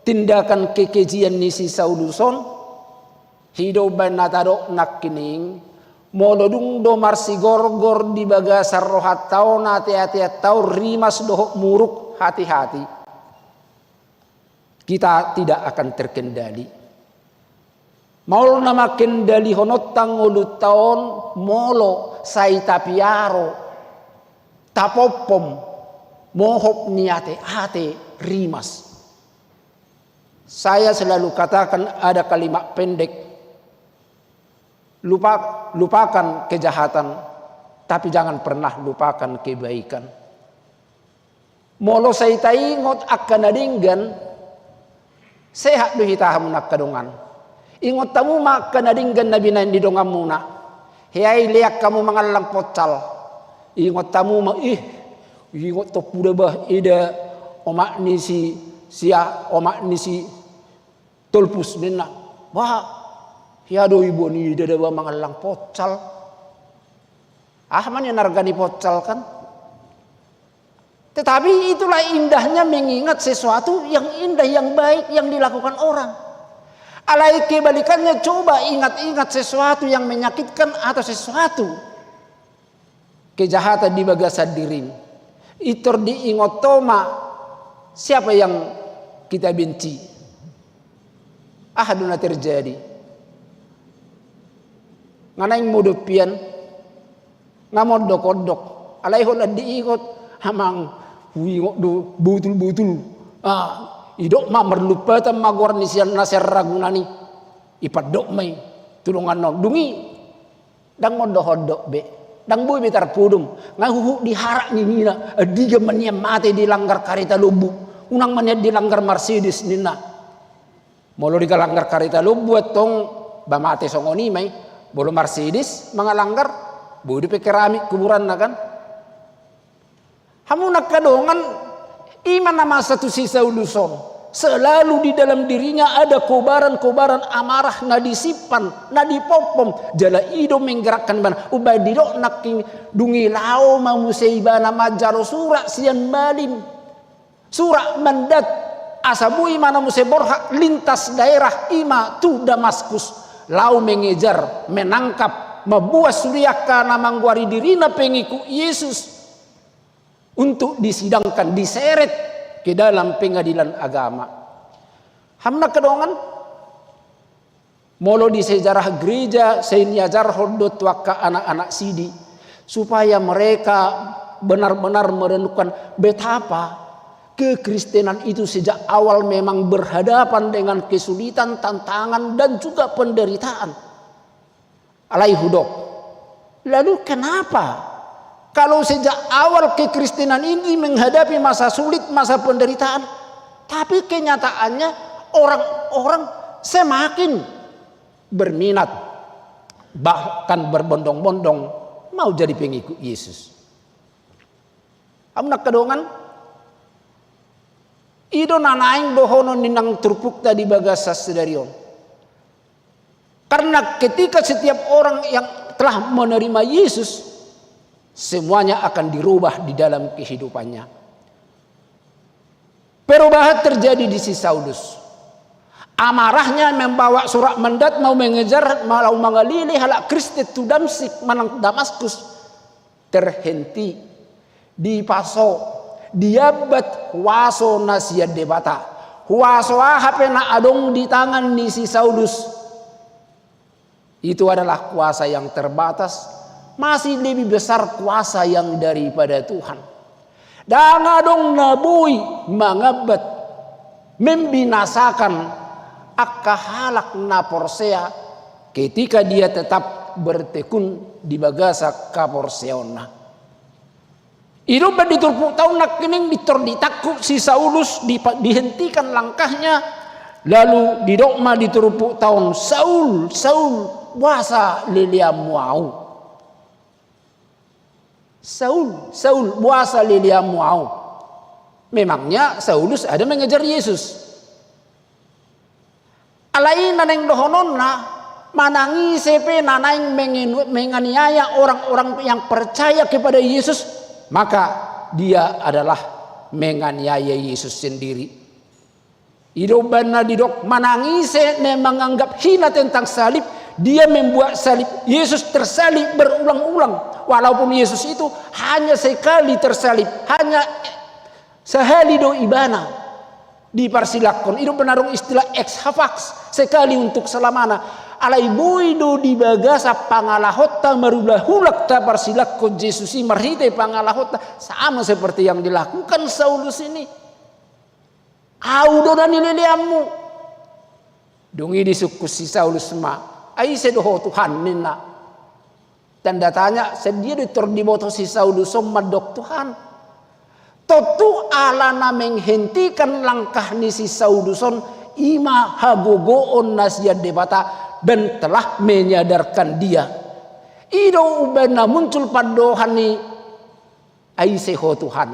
tindakan kekejian ni si Saulus on. I do umbahen na tadok nangkining, molo dung do marsigorgor di bagasan rohanta on ateateanta on rimas dohot muruk, hati-hati. Kita tidak akan terkendali. Maol na mangkendalihononta ngolunta on molo sai tapiaro, tapompom, mohop ni ateate, rimas. Saya selalu katakan ada kalimat pendek, lupa, lupakan kejahatan, tapi jangan pernah lupakan kebaikan. Molo sai taingot angka na denggan, sehat do hita hamu na angka dongan. Ingot hamu ma angka na denggan na binahen ni donganmuna. Hea i lean hamu mangallang poncal. Ingot hamu ma, ih, ingot tompu da bah, ida omak ni si, sia, omak ni si Tolpus ninna. Bah, hea do iboan ida da bah mangallang poncal. Aha ma nian arga ni poncal kan? Tetapi itulah indahnya mengingat sesuatu yang indah, yang baik yang dilakukan orang. Alai kebalikannya, coba ingat-ingat sesuatu yang menyakitkan atau sesuatu kejahatan di bagasan dirim. Pintor diingot ho ma siapa yang kita benci. Aha do na terjadi? Nga naeng modom hian, nga mondok-ondok. Alai holan diingot, amang, huingot do botul-botul. Ah, idok ma marlumpatan ma goar ni sian na sian ragunan i. Ipandok ma i tu donganna on. Dung i ndang mondok-ondok be. Ndang boi be tarpodom. Nga huhut diharak ninna. Andigan ma nian mate di langgar kareta lombu. Unang ma nian di langgar Mercedes ninna. Molo di langgar kareta lombu antong, ba mate songon i ma i. Molo Mercedes mangalanggar, boi dope keramik kuburanna kan. Hamu na angka dongan, i ma na masa tu si Saulus on. Selalu di dalam dirinya ada kobaran-kobaran amarah na disimpan, na dipompom, jala i do menggerakkan ibana. Umbahen didok nangkin, dung i laho ma muse ibana manjalo surat sian malim. Surat mandat, asa boi ibana muse borhat lintas daerah, i ma tu Damaskus. Laho mengejar, menangkap, mamboan sude angka na manggoari dirina pengikut Yesus untuk disidangkan, diseret ke dalam pengadilan agama. Hamu na angka dongan, molo di sejarah gereja, sai niajarhon do tu angka anak-anak sidi, supaya mereka benar-benar merenungkan betapa kekristenan itu sejak awal memang berhadapan dengan kesulitan, tantangan, dan juga penderitaan. Alai hudok. Lalu kenapa? Kalau sejak awal kekristenan ini menghadapi masa sulit, masa penderitaan, tapi kenyataannya orang-orang semakin berminat, bahkan berbondong-bondong mau jadi pengikut Yesus. Hamu na angka dongan, i do na naeng dohonon ni nang turpukta di bagasan sadari on. Karena ketika setiap orang yang telah menerima Yesus, semuanya akan dirubah di dalam kehidupannya. Perubahan terjadi di si Saulus. Amarahnya membawa surat mandat mau mengejar, mau mangalele halak Kristen tu Damsyik manang Damaskus. Terhenti, dipaso, diambat huaso na sian Debata. Huaso aha pe na adong di tangan ni si Saulus, itu adalah kuasa yang terbatas, masih lebih besar kuasa yang daripada Tuhan. Ndang adong na boi mangambat, membinasakan angka halak na porsea ketika dia tetap bertekun di bagasan haporseaonna. Didok ma di turpukta on nangkining, pintor ditangkup si Saulus, dipa-, dihentikan langkahnya, lalu didok ma di turpukta on, "Saul, Saul, boasa leleanmu ahu? Saul, Saul, boasa leleanmu ahu?" Memangnya Saulus ada mengejar Yesus? Alai na naeng dohononna, manang ise pe na naeng mengen-, menganiaya orang-orang yang percaya kepada Yesus, maka dia adalah menganiaya Yesus sendiri. Didok umbahen na didok, manang ise na menganggap hina tentang salib, dia membuat salib, Yesus tersalib berulang-ulang. Walaupun Yesus itu hanya sekali tersalib, hanya sahali do ibana diparsilangkon. Didok umbahen adong istilah ex hafax, sekali untuk selamana. Alai boi do di bagasan pangalahonta marhulahula taparsilangkon Jesus i marhite pangalahonta, sama seperti yang dilakukan Saulus ini. "Ahu do na nileleanmu." Dung i disungkun si Saulus ma, "Ai ise do Ho Tuhan?" ninna. Tanda tanya, sian dia do pintor diboto si Saulus on mandok Tuhan? Tontu ala na menghentikan langkah ni si Saulus on, i ma hagogoon na sian Debata dan telah menyadarkan dia. I do umbahen na muncul pandohan ni, "Ai ise Ho Tuhan?"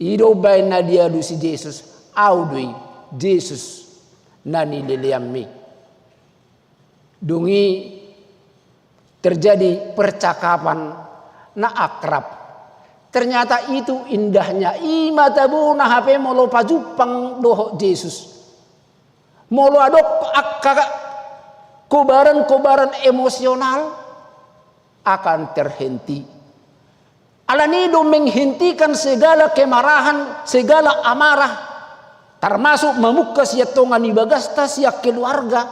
I do umbahen na dialusi Jesus, "Ahu do i Jesus na nileleanmi." Dung i terjadi percakapan na akrab. Ternyata itu indahnya, i ma tabo na hape molo pajumpang dohot Jesus. Molo adong angka kobaran-kobaran emosional akan terhenti. Alani do menghentikan segala kemarahan, segala amarah, termasuk mamungka sian tonga ni bagasta, sian keluarga,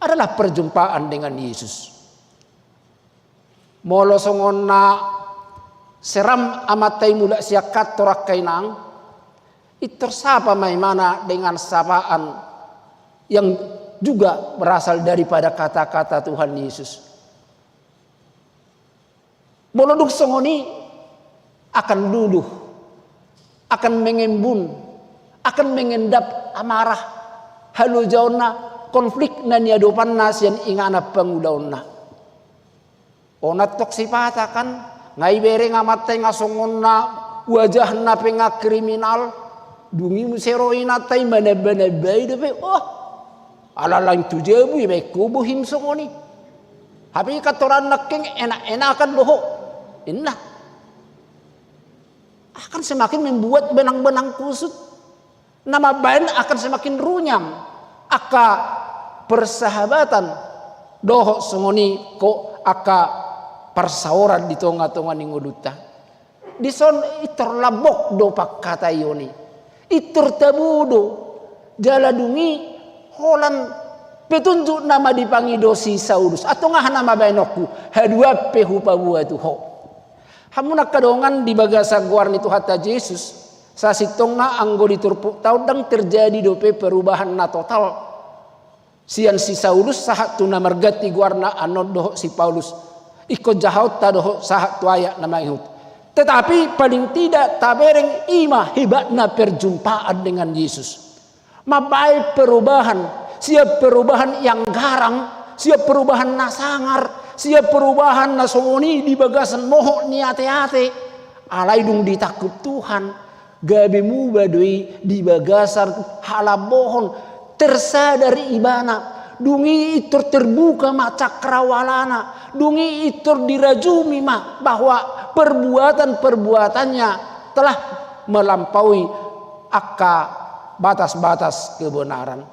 adalah perjumpaan dengan Yesus. Molo songon na seram amanta i mulak sian kantor angka inang, pintor sapa ma imana dengan sapaan yang juga berasal daripada kata-kata Tuhan Yesus. Molo dung songon i, akan luluh, akan mengembun, akan mengendap amarah, halojaonna, konflik na niadopanna sian inganan pangulaonna. Unang tong sipata kan, nga ibereng amanta i nga songon na wajahna pe nga kriminal, dung i muse ro inanta i manamba-namba i dope, oh, ala lain tu jabu ibaen ho bohim songon i. Hape i kantoran nangkin enak-enakan do ho, ninna. Akan semakin membuat benang-benang kusut. Na mambaen akan semakin runyam angka persahabatan dohot songon i ko angka parsaoran di tonga-tonga ni ngolunta. Dison pintor lambok do pangkataion i. Pintor tabo do. Jala dung i holan petunjuk nama dipangido si Saulus. Antong aha nama baenonku? Haduan pe hupaboa tu ho. Hamu angka dongan di bagasan goar ni Tuhanta Jesus, sasintongna anggo di turpukta on ndang terjadi dope perubahan na total. Sian si Saulus sahat tu na marganti goarna annon dohot si Paulus. Ingkon jahaonta dohot sahat tu ayat na mangihut. Tetapi paling tidak tabereng i ma hebatna perjumpaan dengan Yesus. Mambaen perubahan, sian perubahan yang garang, sian perubahan na sangar, sian perubahan na songon i di bagasan mohop ni ate-ate. Alai dung ditangkup Tuhan, gabe muba do i di bagasan halambohon, tersadar ibana, Dung i pintor terbuka ma cakrawalána, dung i pintor dirajumi ma bahwa perbuatan-perbuatannya telah melampaui angka batas-batas kebenaran.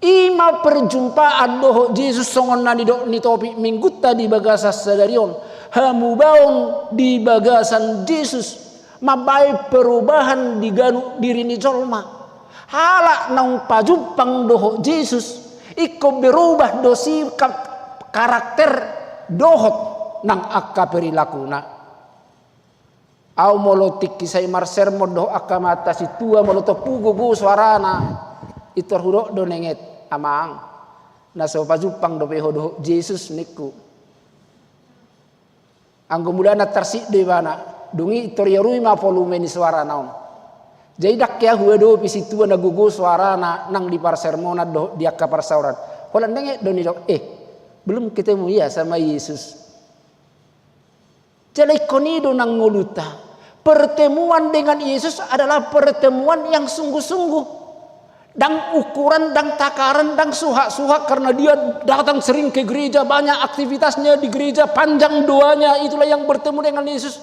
I ma perjumpaan dohot Jesus songon na nidok ni topik minggunta di bagasan sadari on. Hamubaon di bagasan Jesus mambahen perubahan di ganup diri ni jolma. Halak naung pajumpang dohot Jesus, ingkon berubah do sikap, karakter dohot nang angka perilakuna. Au molo tingki sai marsermon dohot angka amanta sintua, molo tompu gogo soarana, pintor hudok do nenget, "Amang, na so pajumpang dope ho dohot Jesus," ningku. Anggo mulana tarsik do ibana, dung i pintor iarui ma volume ni soarana on. Jadi ndang hea huadopi sintua na gogo soarana nang di parsermonan dohot di angka parsaoran. Holan nenget do nidok, "Eh, belum ketemu ya sama Yesus." Jala ingkon i do nang ngolunta. Pertemuan dengan Yesus adalah pertemuan yang sungguh-sungguh. Ndang ukuran, ndang takaran, ndang suhak-suhak karena dia datang sering ke gereja, banyak aktivitasnya di gereja, panjang doanya, itulah yang bertemu dengan Yesus.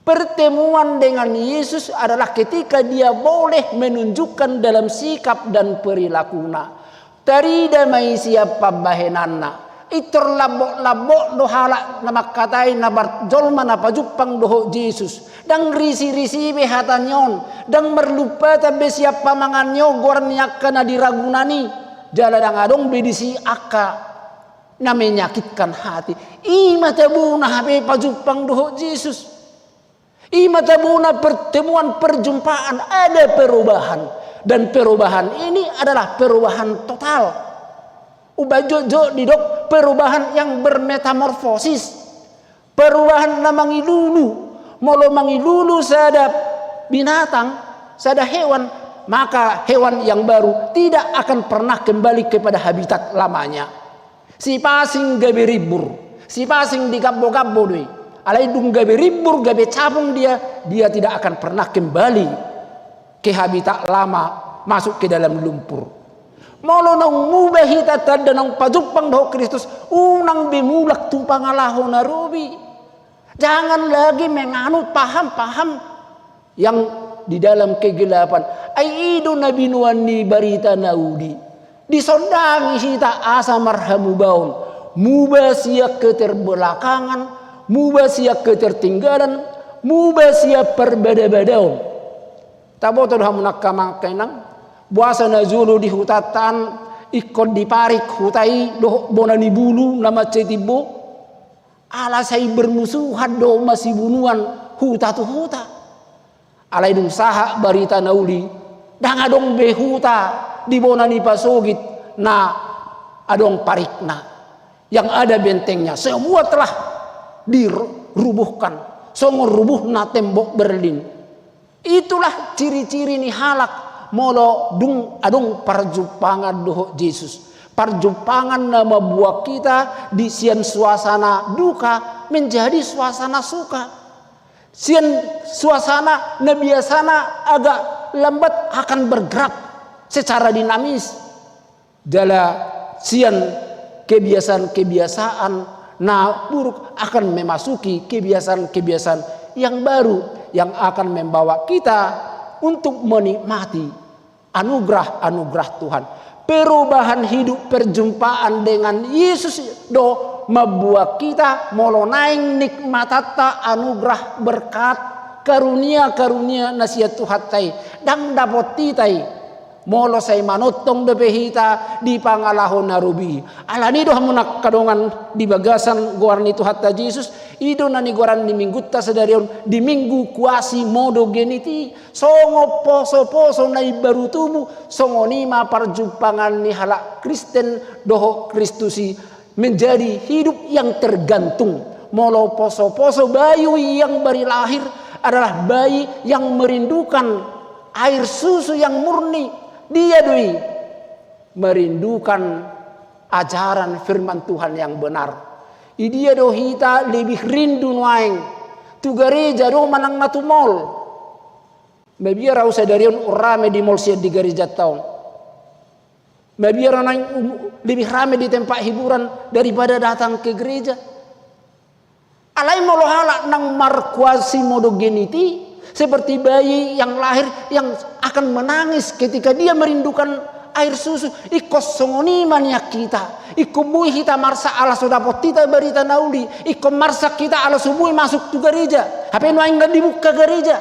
Pertemuan dengan Yesus adalah ketika dia boleh menunjukkan dalam sikap dan perilakuna. Tarida ma i sian pambahenanna. Pintor lambok-lambok do halak na mangkatai na bar-, jolma na pajumpang dohot Jesus. Ndang risi-risi be hatana on, ndang marlumpatan be sian pamanganna on goar ni angka na di ragunan i. Jala ndang adong be disi angka na menyakitkan hati. I ma tabona hape pajumpang dohot Jesus. I ma tabona pertemuan, perjumpaan, ada perubahan. Dan perubahan ini adalah perubahan total. Umbahen jotjot didok perubahan yang bermetamorfosis. Perubahan na mangilulu. Molo mangilulu sada binatang, sada hewan, maka hewan yang baru tidak akan pernah kembali kepada habitat lamanya. Sipasing gabe rimbur, sipasing digambo-gambo do i. Alai dung gabe rimbur, gabe capung dia, dia tidak akan pernah kembali ke habitat lama, masuk ke dalam lumpur. Molo naung muba hita tanda naung pajumpang dohot Kristus, unang be mulak tu pangalaho na robi. Jangan lagi menganut paham-paham yang di dalam kegelapan. Ai i do na binoan ni barita na uli. Disondangi hita asa marhamubaon. Muba sian keterbelakangan, muba sian ketertinggalan, muba sian parbada-badaon. Taboto do hamu nangkin, amang inang, boasa na jolo di hutanta an ingkon diparik huta i dohot bona ni bulu na mansai timbo? Ala sai bermusuhan do masibunuan huta tu huta. Alai dung sahat barita na uli, ndang adong be huta di bona ni pasogit na adong parikna. Yang ada bentengnya, semua telah dirubuhkan. Songon rubuhna tembok Berlin. Itulah ciri-ciri ni halak molo dung adong parjumpangan dohot Jesus. Parjumpangan na mambuat hita di sian suasana duka menjadi suasana suka. Sian suasana na biasana agak lambat akan bergerak secara dinamis. Jala sian kebiasaan-kebiasaan na buruk akan memasuki kebiasaan-kebiasaan yang baru yang akan membawa kita untuk menikmati anugerah-anugerah Tuhan. Perubahan hidup, perjumpaan dengan Yesus do mambuat hita molo naeng nikmatanta anugerah, berkat, karunia-karunia na sian Tuhanta i. Ndang dapot hita i molo sai manongtong dope hita di pangalaho na robi. Alani do hamu nangkin dongan di bagasan goar ni Tuhanta Jesus, i do na nigoaran ni minggunta sadari on di Minggu Quasimodogeniti, songon poso-poso na imbaru tubu, songon i ma parjumpangan ni halak Kristen dohot Kristus i menjadi hidup yang tergantung. Molo poso-poso bayu yang baru lahir adalah bayi yang merindukan air susu yang murni. Dia do i merindukan ajaran firman Tuhan yang benar. Idia do hita lebih rindu nuaeng, tu gareja do manang na tu mall? Mabiar ahu sadari on rame di mall sian di garejanta on. Pabiaran naeng um, lebih rame di tempat hiburan daripada datang ke gereja. Alai molo halak naung marquasimodogeniti, seperti bayi yang lahir yang akan menangis ketika dia merindukan air susu, ingkon songon i ma nian hita. Ingkon boi hita marsak ala so dapot hita barita na uli, ingkon marsak hita ala so boi masuk tu gareja. Hape nuaeng nga dibuka gareja.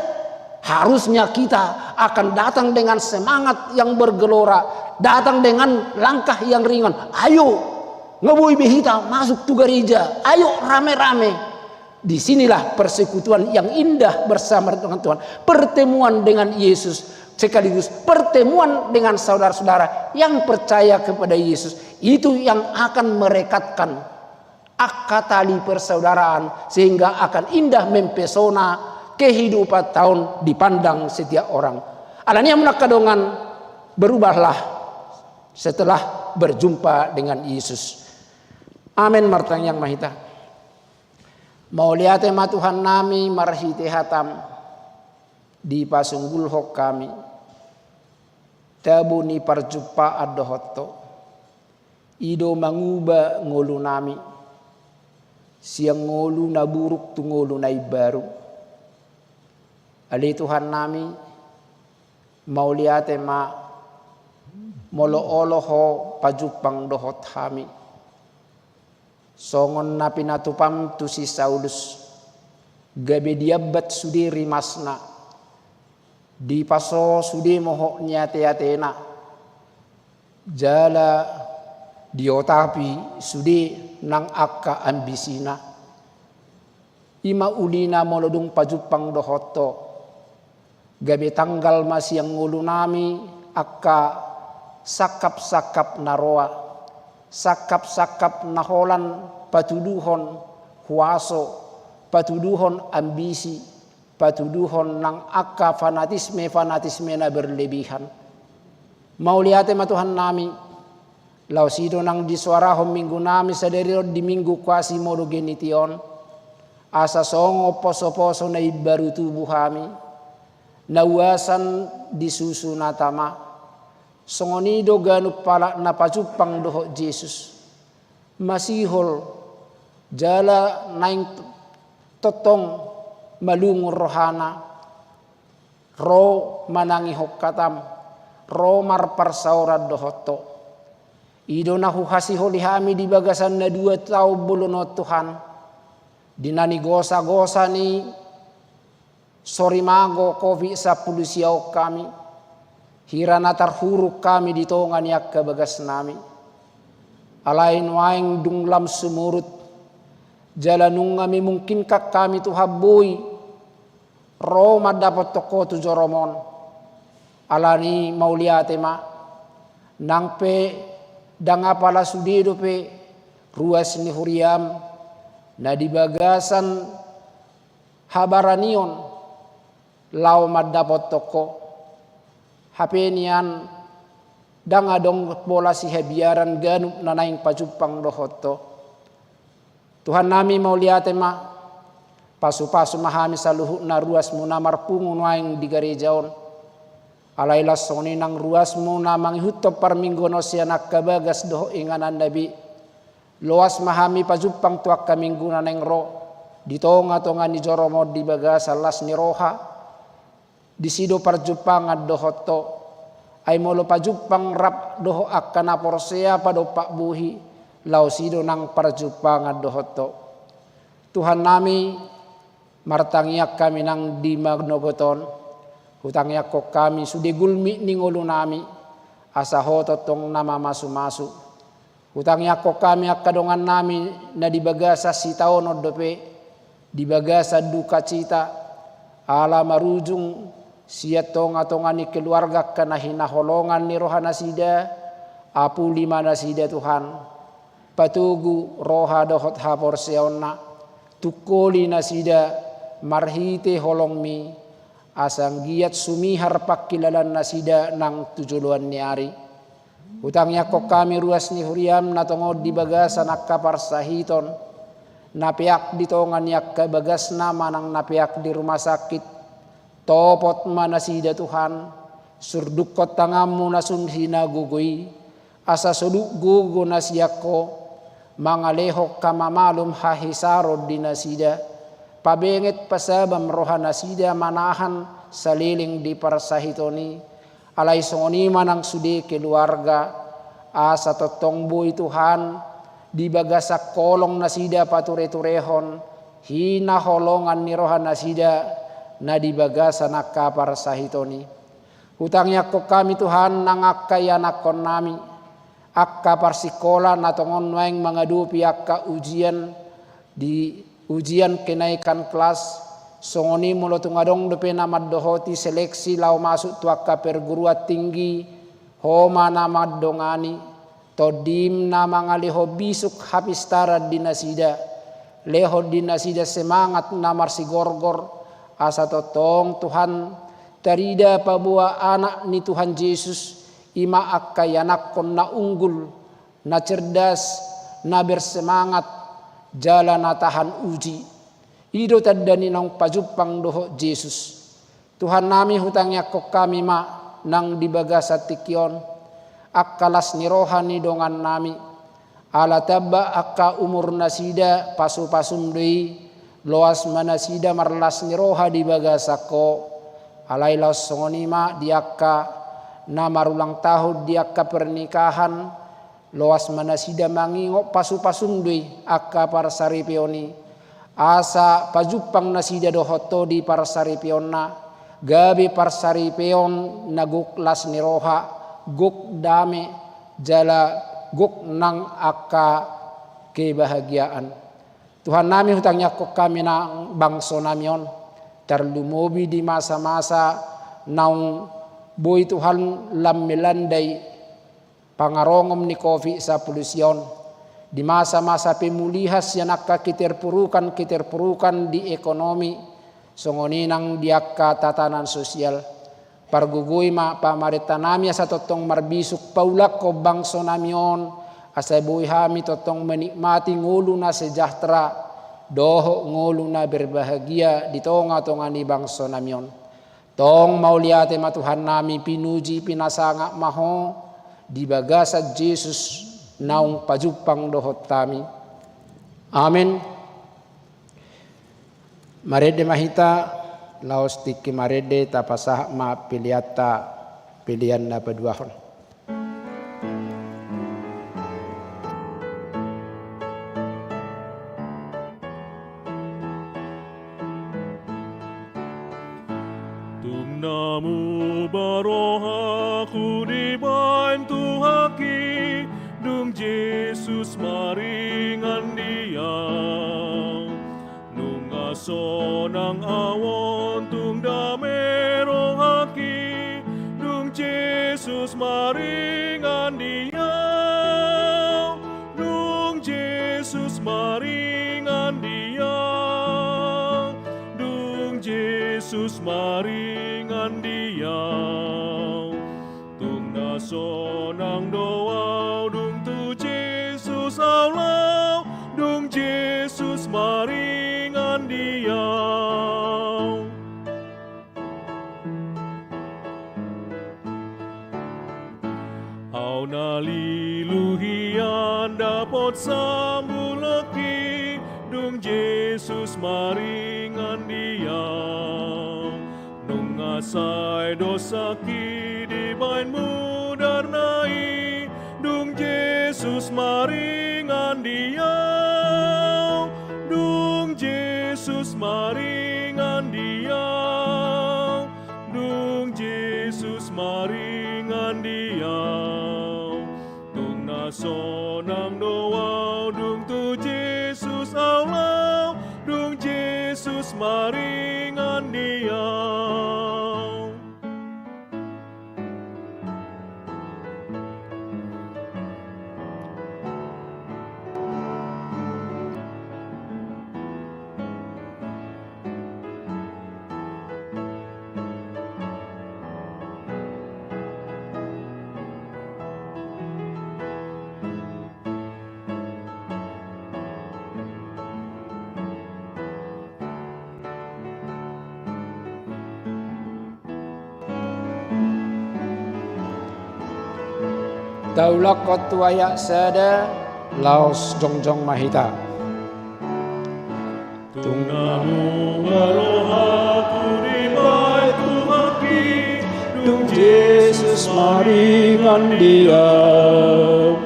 Harusnya kita akan datang dengan semangat yang bergelora, datang dengan langkah yang ringan. Ayo, nga boi be hita masuk tu gareja. Ayo rame-rame. Di sinilah persekutuan yang indah bersama dengan Tuhan. Pertemuan dengan Yesus sekaligus pertemuan dengan saudara-saudara yang percaya kepada Yesus. Itu yang akan merekatkan angka tali persaudaraan sehingga akan indah mempesona kehidupan taon dipandang setiap orang. Alani i amang angka dongan, berubahlah setelah berjumpa dengan Yesus. Amen. Martangiang ma hita. Mauliate ma Tuhan nami marhite hatam, dipasunggulhon hami tabo ni parjumpaan dohot Ho. I do manguba ngolu nami sian ngolu na buruk tu ngolu na imbaru. Ale Tuhan nami, mauliate ma molo olo Ho pajumpang dohot hami. Songon na pinatupam tu si Saulus, gabe diambat sude rimasna, dipaso sude mohop ni ate-atena, jala diotapi sude nang angka ambisina. I ma ulina molo dung pajumpang dohot Ho, gabe tanggal ma sian ngolu nami angka sangkap-sangkap na roa, sangkap-sangkap na holan patuduhon huaso, patuduhon ambisi, patuduhon nang angka fanatisme-fanatisme na berlebihan. Mauliate ma Tuhan nami, laos i do nang disoarahon Minggu nami sadari on di Minggu Quasimodogeniti on, asa songon poso-poso na imbaru tubu hami, na uasan di susu na tama. Songon i do ganup halak na pajumpang dohot Jesus, masihol jala naeng tongtong malungun rohana, ro manangihon hatam, ro marparsaoran dohot Ho. I do na huhasiholi hami di bagasan na dua taon bolon on, Tuhan, di na nigosa-gosa ni sorimago covid sampulu sia on hami, hira na tarhurung hami di tonga ni angka bagas nami. Alai nuaeng dung lam sumurut, jala nunga memungkinkan hami, Tuhan, boi ro mandapothon Ho tu jorom on. Alani i mauliate ma, nang pe ndang apala sude dope ruas ni huriam na di bagasan habaranion laho mandapothon Ho. Hape nian ndang adong pola sihabiaran ganup na naeng pajumpang dohot Ho. Tuhan nami, mauliate ma, pasu-pasu ma hami saluhutna ruasmu na marpungu nuaeng di gareja on. Alai laos songon i nang ruasmu na mangihuthon parmingguon on sian angka bagas dohot ingananna be. Loas ma hami pajumpang tu angka minggu na naeng ro, di tonga-tonga ni jorom on di bagasan las ni roha, disi do parjumpangan dohot Ho. Ai molo pajumpang rap dohot angka na porsea padompak bohi, laos i do nang parjumpangan dohot Ho. Tuhan nami, martangiang hami nang di manogot on, hutangiangkon hami sude gulmit ni ngolu nami, asa Ho tongtong na mamasu-masu. Hutangiangkon hami angka dongan nami na di bagasan sitaonon dope, di bagasan dukacita, ala marujung sian tonga-tonga ni keluarga angka na hinaholongan ni rohanasida, apuli ma nasida Tuhan. Patogu roha dohot haporseaonna, tungkoli nasida marhite holongmi, asa anggiat sumihar pangkilalaannasida nang tu joloan ni ari. Hutangiangkon hami ruas ni huriam na tongon di bagasan angka parsahiton, na peak di tonga ni angka bagasna manang na peak di rumah sakit. Topot ma nasida Tuhan, surdukkon tanganmu na sun hinagogo i, Asa soduk gogo na sian Ho, mangalehon hamamalum hahisaron di nasida, pabenget pasabam roha nasida manahan saleleng di parsahiton i, alai songon i ma nang sude keluarga, asa tongtong boi Tuhan, di bagasan holong nasida patureturehon, hinaholongan ni roha nasida, na di bagasan angka parsahiton i. Hutangiangkon hami Tuhan nang angka ianakhonnami, angka parsikola na tongon nuaeng mangadopi angka ujian di ujian kenaikan kelas, songon i molo tung adong dope na mandohoti seleksi laho masuk tu angka perguruan tinggi, Ho ma na mandongani, TondiM na mangalehon bisuk hapistaran di nasida, lehon di nasida semangat na marsigorgor, asa tongtong Tuhan, tarida paboa Anak ni Tuhan Jesus, i ma angka ianakhon na unggul, na cerdas, na bersemangat, jala na tahan uji. I do tanda ni naung pajumpang dohot Jesus. Tuhannami, hutangiangkon hami ma nang di bagasan tingki on, angka las ni roha ni dongannami. Ala tamba angka umur nasida pasupasum do i, loas ma nasida marlas ni roha di bagasan Ho. Alai laos songon i ma di angka na marulang tahun di angka pernikahan, loas ma nasida mangingot pasupasum do i angka parsaripeon i. Asa pajumpang nasida dohot Ho di parsaripeonna, gabe parsaripeon na gok las ni roha, gok dame, jala gok nang angka kebahagiaan. Tuhannami, hutangiangkon hami nang bangsonami on, tarlumobi di masa-masa naung boi Tuhan lam melanda i pangarongom ni Covid sampulu sia on, di masa-masa pemulihan sian angka keterpurukan-keterpurukan di ekonomi, songon i nang di angka tatanan sosial. Pargogoi ma pamarentanami asa tongtong marbisuk paulakhon bangsonami on, asa boi hami tongtong menikmati ngolu na sejahtera, dohot ngolu na berbahagia di tonga-tonga ni bangsonami on. Tong mauliate ma Tuhannami, pinuji pinasangap ma Ho, di bagasan Jesus naung pajumpang dohot hami. Amen. Marende ma hita, laos tingki marende tapasahat ma peleanta, pelean na paduahon. Tung na muba rohangku dibahen Tuhanki, dung Jesus maringan di ahu. Nunga sonang ahu on, tung dame rohangki, dung Jesus maringan di ahu. Dung Jesus maringan di ahu. Dung Jesus maringan di ahu. Tung na sonang do ahu, dung tu Jesus ahu laho, dung Jesus maringan di ahu. Ahu na lilu hian dapot sambulokki, dung Jesus maringan di ahu. Nunga sai dosangki dibahen mudarna i, dung Jesus maringan di ahu. Dung Jesus maringan di ahu. Dung Jesus maringan di ahu. Tung na sonang do ahu, dung tu Jesus ahu laho, dung Jesus maringan di ahu. Taulakhon tu ayat sada, laos jongjong ma hita. Tung na muba rohangku dibahen Tuhanki, dung Jesus maringan di ahu.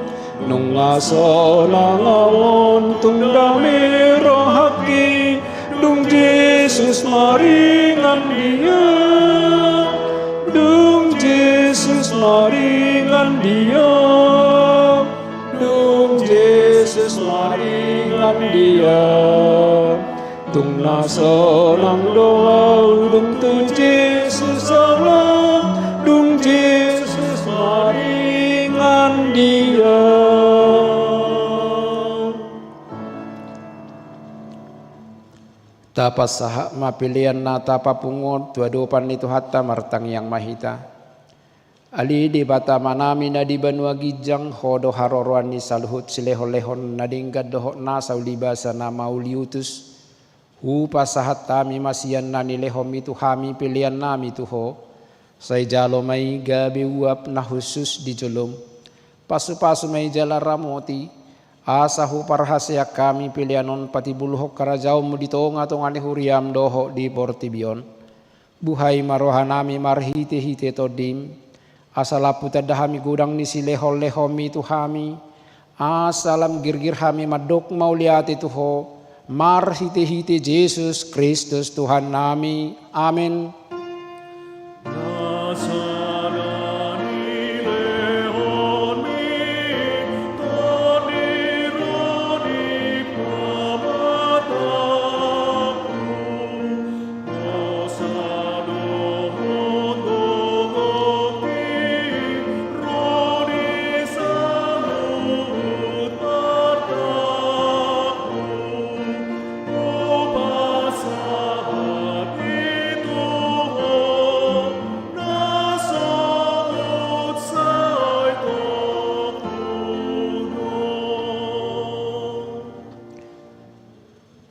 Nunga sonang ahu on tung dame rohangki, dung Jesus maringan di ahu. Dung Jesus maringan di ahu. Dung Jesus maringan di ahu. Tung na sonang do ahu dung tu Jesus ahu, dung Jesus maringan di ahu. Tapasahat ma pelean na tapapungu on tu adopan ni Tuhanta, martangiang ma hita. Ale Debata Amanami na di banua ginjang, Ho do haroroan ni saluhut silehonlehon na denggan dohot nasa ulibasa na mauliutus. Hupasahat hami ma sian na nilehonMi tu hami peleannami tu Ho. Sai jalo ma i gabe uap na hushus di joloM. Pasupasu ma i jala ramoti, asa huparhaseang hami pelean on patimbulhon harajaonMu di tongatonga ni huriaM dohot di portibi on. Buhai ma rohanami marhitehite TondiM, asa lampu tanda hami godang ni silehonlehonMi tu hami, asa lam girgir hami mandok mauliate tu Ho, marhitehite Jesus Kristus Tuhannami. Amen.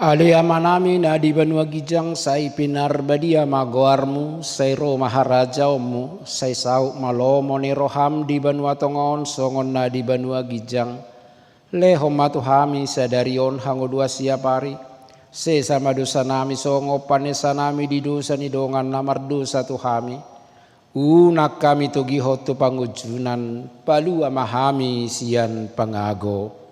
Ale Amanami na di banua ginjang, sai pinarbadia ma goarMu, sai ro ma harajaonMu, sai saut ma lomo ni rohaM di banua tonga on songon na di banua ginjang. Lehon ma tu hami sadari on hangoluan siapari. Sesa ma dosanami songon panesanami di dosa ni dongan na mardosa tu hami. Unang hami togihon tu pangunjunan, palua ma hami sian pangago.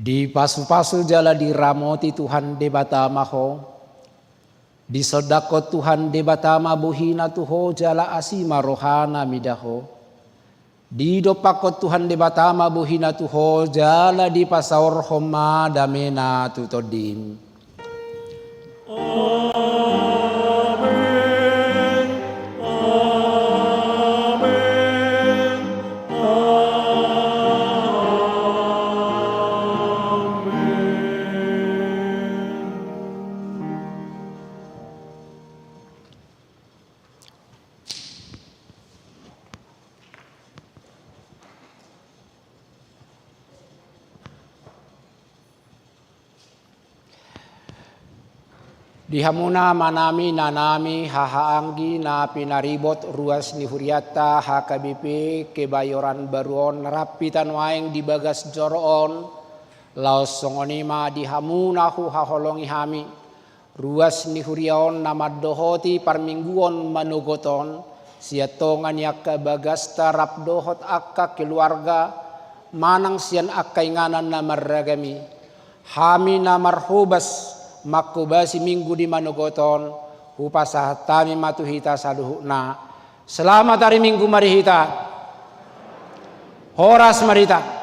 Dipasupasu jala diramoti Tuhan Debata ma ho. Disondangkon Tuhan Debata ma bohiNa tu ho jala asi ma rohaNa mida ho. Didompakkon Tuhan Debata ma bohiNa tu ho jala dipasaorhon ma dameNa tu tondim. Amen. Amen. Amen. Di hamuna amanami, inanami, hahaanggi na pinaribot ruas ni hurianta H K B P Kebayoran Baru on rap hita nuaeng di bagas joro on, laos songon i ma di hamu na huhaholongi hami. Ruas ni huria on na mandohoti parmingguon manogot on, sian tonga ni angka bagasta rap dohot angka keluarga, manang sian angka inganan na marragam i. Hami na marhobas manghobasi Minggu di manogot on, hupasahat hami ma tu hita saluhutna. Selamat hari Minggu ma di hita. Horas ma di hita.